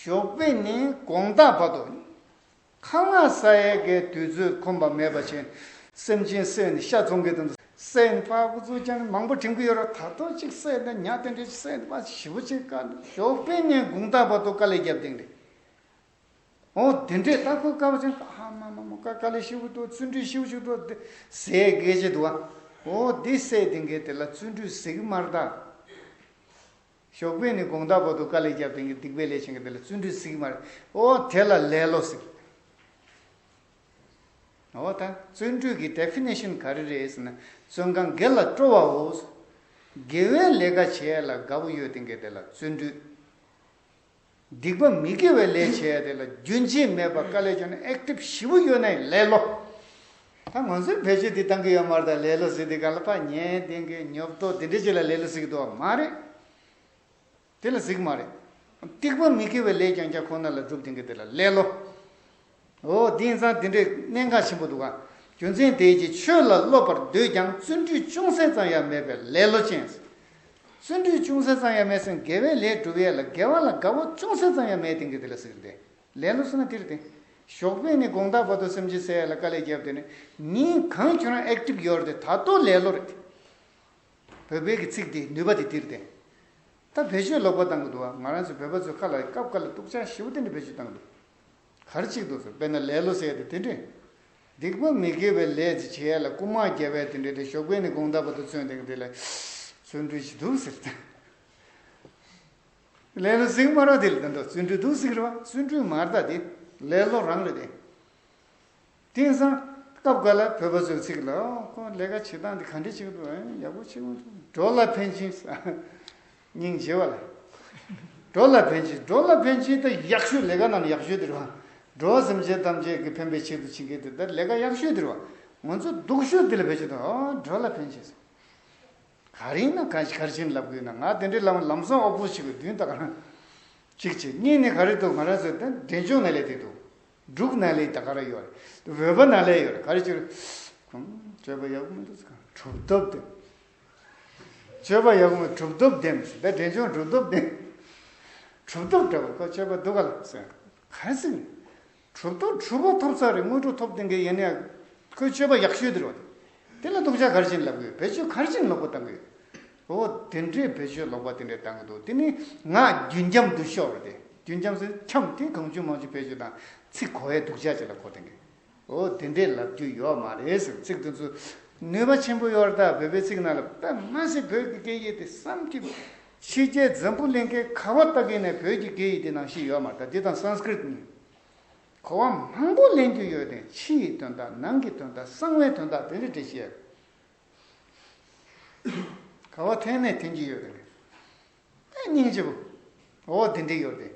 ཞོགས་པ་ནས་དགོང་དག་བར་དུ། ཁ་ལག་ཟ་ཡས་ཀྱི་དུས་ཚོད་ཁོམ་པ་མེད་པ་བྱས། སེམས་ཅན་བསད་ནས་ཤ་བཙོང་གི་དང་། བསད་ནས་ཕར་ཁུ་ཚུར་བཅངས་ནས་མང་པོ་དྲན་གྱི་ཡོད་རེད། ད་དུང་གཅིག་བསད་ནས་ཉ་དེ་འདྲས་བསད་ནས་ཕར་ཞེ་པོ་ཅིག་དཀའ། ཞོགས་པ་ནས་དགོང་དག་བར་དུ་དཀའ་ལས་རྒྱབ་བསྡད་རེད། འོ་དེ་འདྲས་ད་ཁོ་དཀའ་བ་ཅན། ཨ་མ་མ་མ། དཀའ་དཀའ་ལས་ཞེ་པོ་འདུག་བརྩོན་འགྲུས་ཞེ་པོ་ཞིག་འདུག་དེ་ཟས་དགེ་བྱེད་འདུག་བ། འོ་དེ་བསད་དེ་འགའི་དེ་ལ་བརྩོན་འགྲུས་ཟེར་གི་མ་རེད་ད། ཞོགས་པ་ནས་དགོང་དག་བར་དུ་དཀའ་ལས་རྒྱབ་དེ་འགའི་སྡིག་པའི་ལས་བྱེད་མཁན་དེ་ལ་བརྩོན་འགྲུས་ཟེར་གི་མ་རེད། འོ་དེ་ལ་ལེ་ལོ་ཟེར། འོ་ད་བརྩོན་འགྲུས་ཀྱི་ཌེ་ཕི་ནེ་ཤན་ག་རེ་རེད་ཟེར་ན། བརྩོན་གང་དགེ་ལ་སྤྲོ་བའོ། དགེ་བའི་ལས་ཀ་བྱེད་ཡ་ལ་དགའ་པོ་ཡོད་དེ་འགའི་དེ་ལ་བརྩོན་འགྲུས། སྡིག་པ་མི་དགེ་བའི་ལས་བྱས་ཏེ་ལ་རྒྱུན་ཆད་མེད་པར་དཀའ་ལས་བརྒྱབ་ནས་ཨེག་ཊིབ་ཞེ་པོ་ཡོད་ན་ལེ་ལོ། ད་ང་ཚོས་བེད་སྤྱོད་འདི་བཏང་གི་ཡོད་མ་རེད། ད་ལེ་ལོ་ཟེར་དེ་ག་ལ་ཕར་ཉན་དེ་འགའི་ཉོབ་ཏོ་དེ་འདྲ་ཅིག་ལ་ལེ་ལོ་ཟེར་གི་འདུག་བ། མ་རེད། དེ་ལ་ཟེར་གི་མ་རེད། སྡིག་པ་མི་དགེ་བའི་ལས་རྐྱང་རྐྱང་ཁོ་ན་ལ་སྒྲུབ་དེ་འགའི་དེ་ལ་ལེ་ལོ། འོ་དེང་སང་དེ་འདྲའི་གནད་འགག་ཆེན་པོ་འདུག་ག་རྒྱུ་མཚན་དེའི་ཕྱིར། ཆོས་ལ་སློབ་པར་འདོད་ཀྱང་བརྩོན་འགྲུས་ཅུང་ཟད་ཙམ་ཡང་མེད་པས་ལེ་ལོ་ཅན། བརྩོན་འགྲུས་ཅུང་ཟད་ཙམ་ཡང་མེད་ཟེར། དགེ་བའི་ལས་སྒྲུབ་ཡས་ལ་དགེ་བ་ལ་དགའ་བོ་ཅུང་ཟད་ཙམ་ཡང་མེད་དེ་འགའི་དེ་ལ་ཟེར་ཏེ། ལེ་ལོ་ཟེར་ན་དེ་རེད་དེ། ཞོགས་པ་ནས་དགོང་དག་བར་དུ་སེམས་ཅན་བསད་ཡས་ལ་དཀའ་ལས་བརྒྱབ་དེ་ནས། ཉིན་གང་ཁྱོད་རང་ཨེག་ཊིབ་ཡོད་རེད་དེ། ད་དུང་ལེ་ལོ་རེད་དེ། བོད་པའི་གི་ཚིག་དེ་ནུས་པ་དེ་དེ་རེད་དེ། ད་བེད་སྤྱོད་ལོག་པ་བཏང་གི་འདུག་བ། ང་རང་ཚོ་བོད་པ་ཚོའི་ཁ་ལ་སྐབས་འགའ་ལ་སྡུག་ཅག་ཞེ་པོ་དེ་འདྲ་བེད་སྤྱོད་བཏང་གི་འདུག་ག་རེ་བྱེད་ཀྱི་འདུག་ཟེར། དཔེར་ན་ལེ་ལོ་ཟེར་ཡ་དེ་དེ་འདྲས། སྡིག་པ་མི་དགེ་བའི་ལས་ཅིག་བྱེད་ཡ་ལ་རྐུན་མ་རྒྱག་པའི་དེ་འདྲས་དེ། ཞོགས་པ་ནས་དགོང་དག་བར་དུ་བརྩོན་བསྡད་མཁན་དེ་ལ་བརྩོན་འགྲུས་ཅིག་འདུག་ཟེར་ཏེ། ལེ་ལོ་ཟེར་གི་མ་རེད་དེ་ལ། ད་འདུག་བརྩོན་འགྲུས་འདུག་ཟེར་གི་རེད་བ། བརྩོན་འགྲུས་མ་རེད་ད་དེ། ལེ་ལོ་རང་རེད་དེ། དེང་སང་སྐབས་འགའ་ལ་བོད་པ་ཚོའི་ཚིག་ལ། ཨོ་ཁོ་ལས་ཀ་བྱེད་སྟངས་འདི་ག་འདྲས་བྱེད་ཀྱི་འདུག་ཨེ་ཡག་པོ་བྱེད་ཀྱི་འདུག་འགྲོ་ལ་ཕན་ཕྱིན། སྙིང་རྗེ་བ་ལ། འགྲོ་ལ་ཕན་ཕྱིན། འགྲོ་ལ་ཕན་ཕྱིན་ད་ཡག་ཤོས། ལས་ཀ་ནང་ནས་ཡག་ཤོས་དེ་རེད་བ། འགྲོ་བ་སེམས་ཅན་ཐམས་ཅད་ཀྱི་ཕན་པའི་ཆེད་དུ་བྱེད་མཁན་དེ་ད་ལས་ཀ་ཡག་ཤོས་དེ་རེད་བ། ང་ཚོ་སྡུག་ཤོས་དེ་ལ་བེད་སྤྱོད་དང་། ཨོ་འགྲོ་ལ་ཕན་ཕྱིན། ག་རེ་ཡིན་ན་ག་ག་རེ་བྱས་ནས་ལབ་དགོས་ན། ང་དེ་འདྲའི་ལམ་ལམ་སང་ཨོ་པོ་ཞིག་གི་མདུན་ད་ག་རང་གཅིག་བྱས། གཉིས་ནས་ག་རེ་འདུག་ང་རང་ཚོ་ད་འབྲས་ལྗོངས་ནང་ལས་དེ་འདུག་འབྲུག་ནང་ལས་ད་ག་རང་ཡོད་རེད། བོད་པ་ནང་ལས་ཡོད་རེད། ག་རེ་བྱས་རེད། ཁོང་སྤྱོད་པ་ཡག་པོ་མི་འདུག་ཟེར། གང་གྲུབ་ཐོབ་དེ། སྤྱོད་པ་ཡག་པོ་མི་གྲུབ་ཐོབ་ལྡན་ཟེར། ད་འབྲས་ལྗོངས་གྲུབ་ཐོབ་ལྡན། གྲུབ་ཐོབ་འདྲ་བོ་ཁོ་སྤྱོད་པ་སྡུག་ག་ལ་ཟེར། ག་རེ་ཟེར། གྲུབ་ཐོབ་གྲུབ་པ་ཐོབ་ཚར་རེད། དངོས་གྲུབ་ཐོབ་བསྡད་མཁན་ཡིན་ན་ཡང་ཁོའི་སྤྱོད་པ་ཡག་ཤོས་དེ་རེད་བ། དེ་ལ་སྡུག་ཅག་ག་རེ་བྱས་ནས་ལབ་དགོས། བེད་སྤྱོད་ག་རེ་བྱས་ནས་ལོག་པ་བཏང་དགོས། འོ་དེ་འདྲའི་བེད་སྤྱོད་ལོག་པ་དེ་འདྲས་བཏང་གི་འདུག་དེ་ནི་ངག་རྒྱུན་འབྱམས་དུ་ཤོར་རེད་དེ། རྒྱུན་འབྱམས་ཟེར་འཁྱམས་དེ་གང་བྱུང་མང་བྱུང་བེད་སྤྱོད་བཏང་། ཚིག་གོ་བའི་སྡུག་ཅག་ཅིག་ལ་གོ་བསྡད་མཁན། འོ་དེ་འདྲས་ལབ་རྒྱུ་ཡོད་མ་རེད་ཟེར། ཚིག་དེ་ཚོ་ནུས་པ་ཆེན་པོ་ཡོད་རེད་ད། བོད་པའི་ཚིག་ནང་ལ་དཔེ་མ་སྲིད་བོད་ཀྱི་སྐད་ཡིག་དེ་བསམ་གྱིས། ཕྱི་རྒྱལ་འཛམ་བུ་གླིང་གའི་ག་བ་ལྟ་གིན་ནས་བོད་ཀྱི་སྐད་ཡིག་དེ་ནང་བཞིན་ཡོད་མ་རེད་ད། འདི་དང་སཾ་སྐྲྀཏ་གཉིས། ག་བ་མང་པོ་ལེན་རྒྱུ་ཡོད་དེ། ཕྱི་ཡི་དོན་དག་ནང་གི་དོན་དག་གསང་བའི་དོན་དག་དེ་འདྲ་འདྲ་ཞིག་ཡོད། ག་བ་འཐེན་ནས་འཐེན་གྱི་ཡོད་དེ། ཨེ་སྙིང་རྗེ་པོ། འོ་དེ་འདྲ་ཡོད་དེ།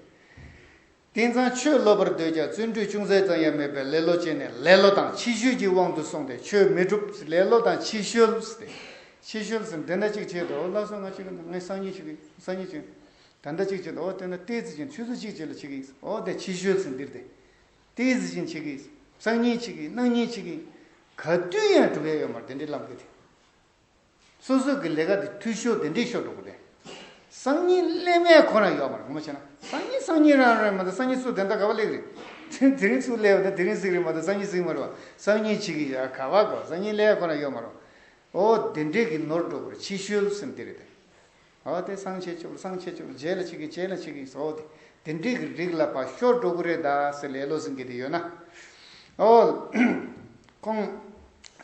དེང་སང་ཆོས་སློབ་པར་འདོད་ཀྱང་བརྩོན་འགྲུས་ཅུང་ཟད་ཙམ་ཡང་མེད་པས་ལེ་ལོ་བྱས་ནས་ལེ་ལོ་དང་ཕྱི་བཤོལ་གྱི་དབང་དུ་སོང་སྟེ་ཆོས་མི་སྒྲུབ། ལེ་ལོ་དང་ཕྱི་བཤོལ་ཟེར་ཏེ། ཕྱི་བཤོལ་ཟེར་འདི་འདྲ་གཅིག་བྱེད་དོ། ལགས་སོ་ང་གཅིག་ངས་སང་ཉིན་བྱེད་ཀྱི། སང་ཉིན་བྱེད། ད་ལྟ་གཅིག་བྱེད་དོ། འོ་དེ་ན་ཏོག་ཙམ་ཅིག་ཆུ་ཚོད་གཅིག་བྱེད་ལ་བྱེད་ཀྱི་ཡིན། འོ་དེ་ཕྱི་བཤོལ་ཟེར་འདིར་ཏེ། ཏོག་ཙམ་ཅིག་བྱེད་ཀྱི་ཡིན། སང་ཉིན་བྱེད་ཀྱི་ཡིན། གནངས་ཉིན་བྱེད་ཀྱི་ཡིན། ག་དུས་ཡང་སྒྲུབ་ཡ་ཡོད་མ་རེད་དེ་འདྲའི་ལམ་ཁ་དེ། སོ་སོ་གི་ལས་ཀ་དེ་འཐུས་ཤོར་དེ་འདྲའི་ཤོར་འགྲོ་གི་རེད། སང་ཉིན་སླེབས་མེད་ཁོ་རང་ཡོད་མ་རེད། ངོ་མ་བྱས་ན་སང་ཉིན་སང་ཉིན་རང་རེད་མ་གཏོགས་སང་ཉིན་སུ་དེ་འདྲ་ག་བ་སླེབས་རེད། དེ་རིང་སུ་སླེབས་ན་དེ་རིང་གཟིགས་རེད་མ་གཏོགས་སང་ཉིན་གཟིགས་མ་རེད་བ། སང་ཉིན་བྱེད་ཀྱི་ཡ་ག་བ་གོ། སང་ཉིན་སླེབས་ཁོ་རང་ཡོད་མ་རེད། ཨོ་དེ་འདྲས་ཀྱི་ནོར་འགྲོ་གི་རེད། ཕྱི་བཤོལ་ཟེར་དེ་རེད་དེ། ཨོ་དེ་སང་བྱེད་ཆོག་སང་བྱེད་ཆོག་རྗེས་ལ་བྱེད་ཀྱི་རྗེས་ལ་བྱེད་ཀྱི་ཟེར། ཨོ་དེ་དེ་འདྲས་ཀྱི་རིགས་ལ་ཕར་ཤོར་འགྲོ་གི་རེད་ད་ཟེར་ལས་ལོ་ཟིན་གྱི་དེ་ཡོད་ན། ཨོ། ཁོང་།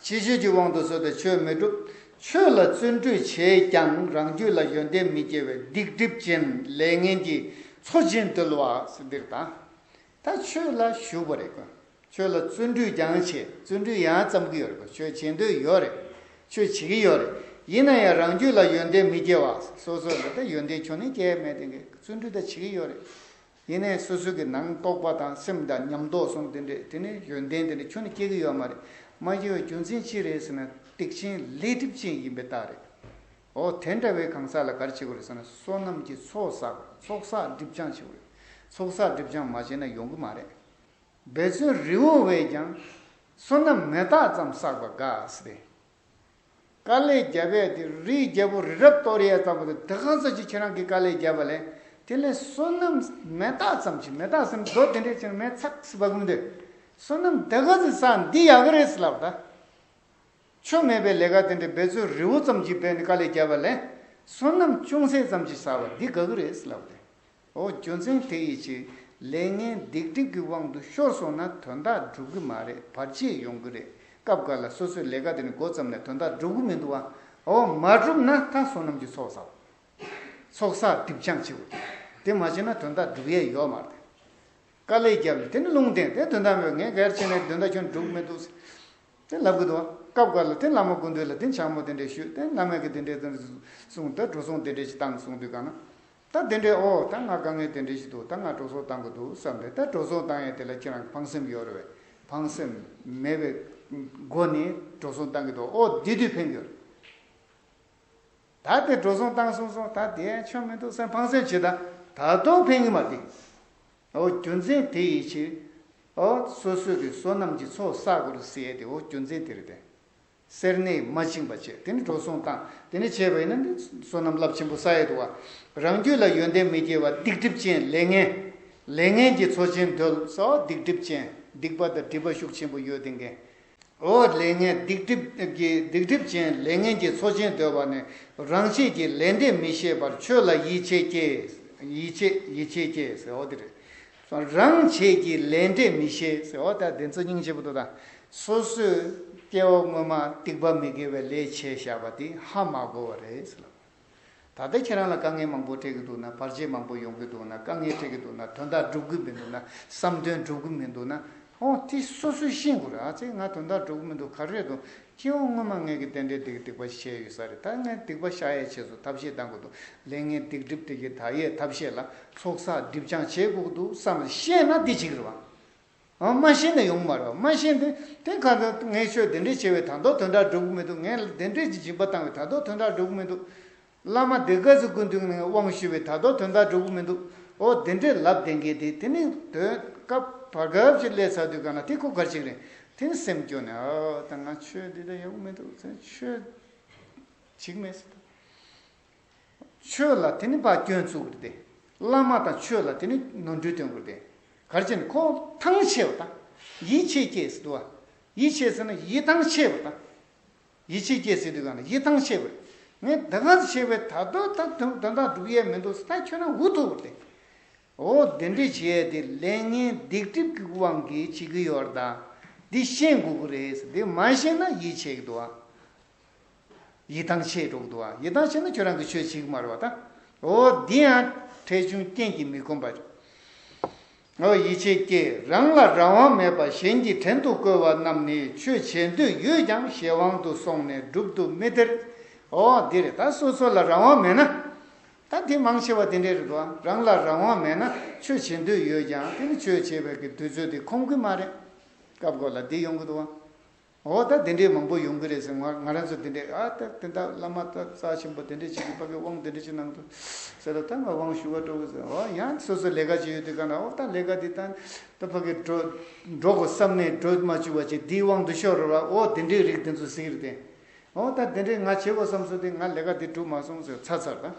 ཕྱི་བཤོལ་གྱི་དབང་དུ་སོང་སྟེ་ཆོས་མི་སྒྲུབ། ཆོས་ལ་བརྩོན་འགྲུས་བྱས་ཀྱང་རང་རྒྱུད་ལ་ཡོན་ཏན་མི་སྐྱེ་བས་སྡིག་སྒྲིབ་ཅན་ལས་ངན་གྱི་མཚོ་ཆེན་རྡོལ་བ་ཟེར་འདིར་དང་། ད་ཆོས་ལ་ཞུགས་པ་རེད་ཀོ། ཆོས་ལ་བརྩོན་འགྲུས་ཀྱང་བྱེད། བརྩོན་འགྲུས་ཡང་བརྩམ་གྱི་ཡོད་རེད་ཀོ། ཆོས་བྱེད་འདོད་ཡོད་རེད། ཆོས་བྱེད་ཀྱི་ཡོད་རེད། ཡིན་ན་ཡང་རང་རྒྱུད་ལ་ཡོན་ཏན་མི་སྐྱེ་བ། སོ་སོ་ལ་ད་ཡོན་ཏན་ཁྱོན་ནས་སྐྱེ་མེད་དེ་གི་བརྩོན་འགྲུས་ད་བྱེད་ཀྱི་ཡོད་རེད། ཡིན་ནའི་སོ་སོ་གི་ནང་རྟོག་པ་དང་སེམས་དང་ཉམས་རྟོགས་སོང་དེ་འདྲས་དེ་ནས་ཡོན་ཏན་དེ་འདྲས་ཁྱོན་ནས་སྐྱེ་གི་ཡོད་མ་རེད། མ་སྐྱེ་བའི་རྒྱུ་མཚན་ཅི་རེད་ཟེར་ན་སྡིག་ཅན་ལས་སྒྲིབ་ཅན་ཡིན་པའི་རྟགས་རེད། འོ་དེ་འདྲ་བའི་གང་ཟག་ལ་ག་རེ་བྱེད་དགོས་རེད་ཟེར་ན་བསོད་ནམས་ཀྱི་ཚོགས་བསགས་དགོས། ཚོགས་བསགས་སྒྲིབ་སྦྱང་བྱེད་དགོས་རེད། ཚོགས་བསགས་སྒྲིབ་སྦྱང་མ་བྱས་ན་ཡོང་གི་མ་རེད། འབད་བརྩོན་རི་བོ་བས་ཀྱང་། བསོད་ནམས་མེ་སྟག་ཙམ་བསགས་པ་དགའ་ཟེར་ཏེ། དཀའ་ལས་རྒྱབ་ཡས་དེ་རིའི་རྒྱལ་པོ་རི་རབ་གཏོར་ཡས་ཙམ་པོ་དེ་དེ་གང་ཙམ་ཅིག་ཁྱེད་རང་གིས་དཀའ་ལས་རྒྱབ་པ་ལས་དེ་ལས་བསོད་ནམས་མེ་སྟག་ཙམ་ཅིག་མེ་སྟག་ཟེར་ན་རྡོ་དེ་འདྲས་ཅིག་མེ་ཚག་སི་བ་གུམ་དེ་བསོད་ནམས་དེ་ག་ཙམ་བསགས་འདི་ཡག་གི་རེད་ཟེར་ལབ་ད། ཆོ་མེད་པའི་ལས་ཀ་དེ་འདྲས་འབད་བརྩོན་རི་བོ་ཙམ་ཅིག་འབད་ནས་དཀའ་ལས་རྒྱབ་པ་ལས་བསོད་ནམས་ཅུང་ཟད་ཙམ་ཅིག་བསགས་པ་འདི་དགའ་གི་རེད་ཟེར་ལབ་སྟེ། འོ་རྒྱུ་མཚན་དེ་ཡི་ཕྱིར་ལས་ངན་སྡིག་སྒྲིབ་ཀྱི་དབང་དུ་ཤོར་སོང་ན་དོན་དག་འགྲུབ་ཀྱི་མ་རེད། བར་ཆད་ཡོང་གི་རེད། སྐབས་འགའ་ལ་སོ་སོའི་ལས་ཀ་དེ་ནི་འགོ་བརྩམས་ནས་དོན་དག་འགྲུབ་ཀྱི་མི་འདུག་བ། འོ་མ་འགྲུབ་ན་ད་བསོད་ནམས་ཀྱི་ཚོགས་བསགས། ཚོགས་བསགས་སྒྲིབ་སྦྱང་བྱེད་དགོས། དེ་མ་བྱས་ན་དོན་དག་འགྲུབ་ཡས་ཡོད་མ་རེད། དཀའ་ལས་བརྒྱབ་ནས་དེ་ནི་རླུང་བསྟན་དེ་དོན་དག་མེད་པ་ངས་ག་རེ་བྱས་ནས་དོན་དག་ཁྱོན་འགྲུབ་མི་འདུག་ཟེར། དེ་ལབ་གི་འདུག་སྐབས་འགའ་ལ་དེ་བླ་མ་སྐུ་མདུན་ལ་དེ་འཕྱ་སྨོད་དེ་འདྲས་ཞུས་དེ་བླ་མས་གི་དེ་འདྲས་དེ་འདྲས་གསུངས་ད་འགྲོ་སོང་དེ་འདྲས་ཅིག་བཏང་གསུངས་དུས་ག་ན། ད་དེ་འདྲས་ཨོ་ད་ང་དཀའ་ངལ་དེ་འདྲས་ཞིག་འདུག་ད་ང་འགྲོ་སོང་བཏང་གི་འདུག་བསམ་པས་ད་འགྲོ་སོང་བཏང་ཡས་དེ་ལ་ཁྱེད་རང་ཕངས་སེམས་ཡོད་རེད་བས། ཕངས་སེམས་མེད་པའི་སྒོ་ནས་འགྲོ་སོང་བཏང་གི་འདུག་ཨོ་དེ་དུས་ཕན་གི་ཡོད་རེད། ད་དེ་འགྲོ་སོང་བཏང་སོང་སོང་ད་དེ་ཆོ་མི་འདུག་སེམས་ཕངས་སེམས་བྱེད་ད་ད་དུང་ཕན་གི་མ་དེ། ཨོ་རྒྱུ་མཚན་དེ་ཡི་ཕྱིར། ཨོ་སོ་སོས་ཀྱི་བསོད་ནམས་ཀྱི་ཚོགས་བསགས་དགོས་རེད་ཟེར་ཡས་དེ་ཨོ་རྒྱུ་མཚན་དེ་རེད་དེ། སེར་སྣས་མ་བཅིངས་པ་བྱས་དེ་ནི་འགྲོ་སོང་བཏང་དེ་ནི་བྱས་པ་ཡིན་ན་ནི་བསོད་ནམས་རླབས་ཆེན་པོ་བསགས་ཡས་འདུག་བ། རང་རྒྱུད་ལ་ཡོན་ཏན་མི་སྐྱེ་བ་སྡིག་སྒྲིབ་ཅན་ལས་ངན། ལས་ངན་གྱི་མཚོ་ཆེན་རྡོལ་སོགས་སྡིག་སྒྲིབ་ཅན་སྡིག་པ་དང་སྒྲིབ་པ་ཤུགས་ཆེན་པོ་ཡོད་དེ་འགན། འོ་ལས་ངན་སྡིག་སྒྲིབ་ཀྱི་སྡིག་སྒྲིབ་ཅན་ལས་ངན་གྱི་མཚོ་ཆེན་རྡོལ་བ་ནི་རང་བྱས་ཀྱི་ལས་འབྲས་མི་ཤེས་པར་ཆོས་ལ་ཡིད་ཆེས་སྐྱེས། ཡིད་ཆེས་ཡིད་ཆེས་སྐྱེས་ཟེར་འོ་དེ་རེད། རང་བྱས་ཀྱི་ལས་འབྲས་མི་ཤེས་ཟེར་འོ་ད་དེ་ཚོ་སྙིང་རྗེ་པོ་འདུག་ད། སོ་སོས་སྐྱེ་བ་སྔོན་མ་སྡིག་པ་མི་དགེ་བའི་ལས་བྱས་བཞག་པ་དེ་ཧ་མ་གོ་བ་རེད་ཟེར་ལབ། ད་ལྟ་ཁྱེད་རང་ལ་དཀའ་ངལ་མང་པོ་འཕྲད་ཀྱི་འདུག་ན་བར་ཆད་མང་པོ་ཡོང་གི་འདུག་ན་དཀའ་ངལ་འཕྲད་ཀྱི་འདུག་ན་དོན་དག་འགྲུབ་ཀྱི་མི་འདུག་ན་བསམ་དོན་འགྲུབ་ཀྱི་མི་འདུག་ན་ཨོ་དེ་སོ་སོས་ཤེས་དགོས་རེད། ཨ་ཙི་ང་དོན་དག་འགྲུབ་ཀྱི་མི་འདུག་ག་རེ་རེད་འདུག་སྐྱེ་བ་སྔོན་མ་ངས་ཀྱི་དེ་འདྲའི་སྡིག་སྡིག་པ་བྱས་ཡོད་ས་རེད། ད་ངས་སྡིག་པ་བཤགས་ཡས་ཆེད་དུ་ཐབས་ཤེས་གཏང་དགོས་འདུག་ལས་ངན་སྡིག་སྒྲིབ་དེ་གི་དག་ཡས་ཐབས་ཤེས་ལ་ཚོགས་བསགས་སྒྲིབ་སྦྱང་བྱེད་དགོས་ཀྱི་འདུག་བསམ་ཤེས་ན་འདི་བྱེད་ཀྱི་རེད་བ། ཨ་མ་ཤེས་ན་ཡོང་མ་རེད། མ་ཤེས་ན་དེ་ག་ཚོད་ངས་ཆོས་དེ་འདྲས་བྱས་པས་ད་དུང་དོན་དག་འགྲུབ་ཀྱི་མི་འདུག་ངས་དེ་འདྲས་ཀྱི་སྦྱིན་པ་བཏང་བས་ད་དུང་དོན་དག་འགྲུབ་ཀྱི་མི་འདུག་བླ་མ་དེ་ག་ཚོད་སྐུ་མདུན་ནས་དབང་ཞུས་པས་ད་དུང་དོན་དག་འགྲུབ་ཀྱི་མི་འདུག་ཨོ་དེ་འདྲས་ལབ་བསྡད་མཁན་དེ་དེ་ནི་དོན་སྐབས་བར་སྐབས་ཅིག་སླེབས་ཚར་དུས་ག་ན་དེ་ཁོ་ག་རེ་བྱེད་ཀྱི་རེད། དེ་ནི་སེམས་སྐྱོ་ནས་ཨོ་ད་ང་ཆོས་འདི་ད་ཡག་པོ་མི་འདུག་ཟེར་ཆོས་བྱེད་ཀྱི་མེད་ཟེར་ད། ཆོས་ལ་དེ་ནི་ཕར་སྐྱོན་བཙུགས་དགོས་ཏེ། བླ་མ་དང་ཆོས་ལ་དེ་ནི་ནོར་འཁྲུལ་སྟོན་དགོས་ཏེ། ག་རེ་བྱས་ནས་ཁོ་ཐང་ཆད་པ་དང་། ཡིད་ཆེས་སྐྱེས་ཟེར་འདུག་བ། ཡིད་ཆེས་ཟེར་ན་ཡིད་ཐང་ཆད་པ་དང་། ཡིད་ཆེས་སྐྱེས་ཟེར་དུས་གང་ན་ཡིད་ཐང་ཆད་པ་རེད། ངས་ད་ག་ཚོད་བྱས་པས་ད་དུང་ད་དོན་དོན་དག་འགྲུབ་ཡས་མི་འདུག་ཟེར་ད་ཁྱོད་རང་འུ་ཐུག་པ་རེད། འོ་དེ་འདྲས་བྱས་ཏེ་ལས་ངན་སྡིག་སྒྲིབ་ཀྱི་དབང་གིས་བྱེད་ཀྱི་ཡོད་རེད་ད། འདི་ཤེས་དགོས་ཀྱི་རེད་ཟེར་འདི་མ་ཤེས་ན་ཡིད་ཆེས་ཀྱི་འདུག་བ། ཡིད་ཐང་ཆད་འགྲོ་གི་འདུག་བ། ཡིད་ཐང་ཆད་ན་ཁྱོད་རང་གི་ཆོས་བྱེད་ཀྱི་མ་རེད་བ་ད། འོ་འདི་ཡང་འཕྲལ་བྱུང་རྐྱེན་གྱིས་མི་ཁོམ་པ་རེད། འོ་ཡིད་ཆེས་སྐྱེས་རང་ལ་རང་དབང་མེད་པ་གཞན་གྱི་བྲན་དུ་བཀོལ་བ་རྣམས་ནི་ཆོས་བྱེད་འདོད་ཡོད་ཀྱང་གཞན་དབང་དུ་སོང་ནས་སྒྲུབ་ཏུ་མི་སྟེར། འོ་འདི་རེད་ད་སོ་སོ་ལ་རང་དབང་མེད་ན། ད་དེ་མང་ཆེ་བ་དེ་འདྲས་རེད་འདུག་བ། རང་ལ་རང་དབང་མེད་ན་ཆོས་བྱེད་འདོད་ཡོད་ཀྱང་དེ་ནི་ཆོས་བྱེད་པའི་གི་དུས་ཚོད་དེ་ཁོམ་གི་མ་རེད། སྐབས་འགའ་ལ་འདི་ཡོང་གི་འདུག་བ། འོ་ད་དེ་འདྲས་མང་པོ་ཡོང་གི་རེད་ཟེར་ང་ང་རང་ཚོ་དེ་འདྲས་ཨ་ད་དེ་འདྲ་བླ་མ་ད་རྩ་ཆེན་པོ་དེ་འདྲས་ཅིག་གིས་ཕ་གི་དབང་དེ་འདྲས་ཅིག་གནང་འདུག་ཟེར་ལ་ད་ང་དབང་ཞུ་བ་འགྲོ་གི་ཟེར། འོ་ཡང་སོ་སོ་ལས་ཀ་ཅིག་ཡོད་དུས་ག་ན་འོ་ད་ལས་ཀ་འདི་ད་ད་ཕ་གི་འགྲོ་འགྲོ་དགོས་བསམ་ནས་འགྲོ་མ་བཅུག་པ་ཅིག་འདིའི་དབང་དུ་ཤོར་ར་བ། འོ་དེ་འདྲས་རིགས་དེ་ཚོ་ཟེར་གི་རེད་དེ། འོ་ད་དེ་འདྲས་ང་བྱེད་དགོས་བསམ་སོང་དེ་ང་ལས་ཀ་འདི་འགྲུབ་མ་སོང་ཟེར་ཚར་ཚར་ད།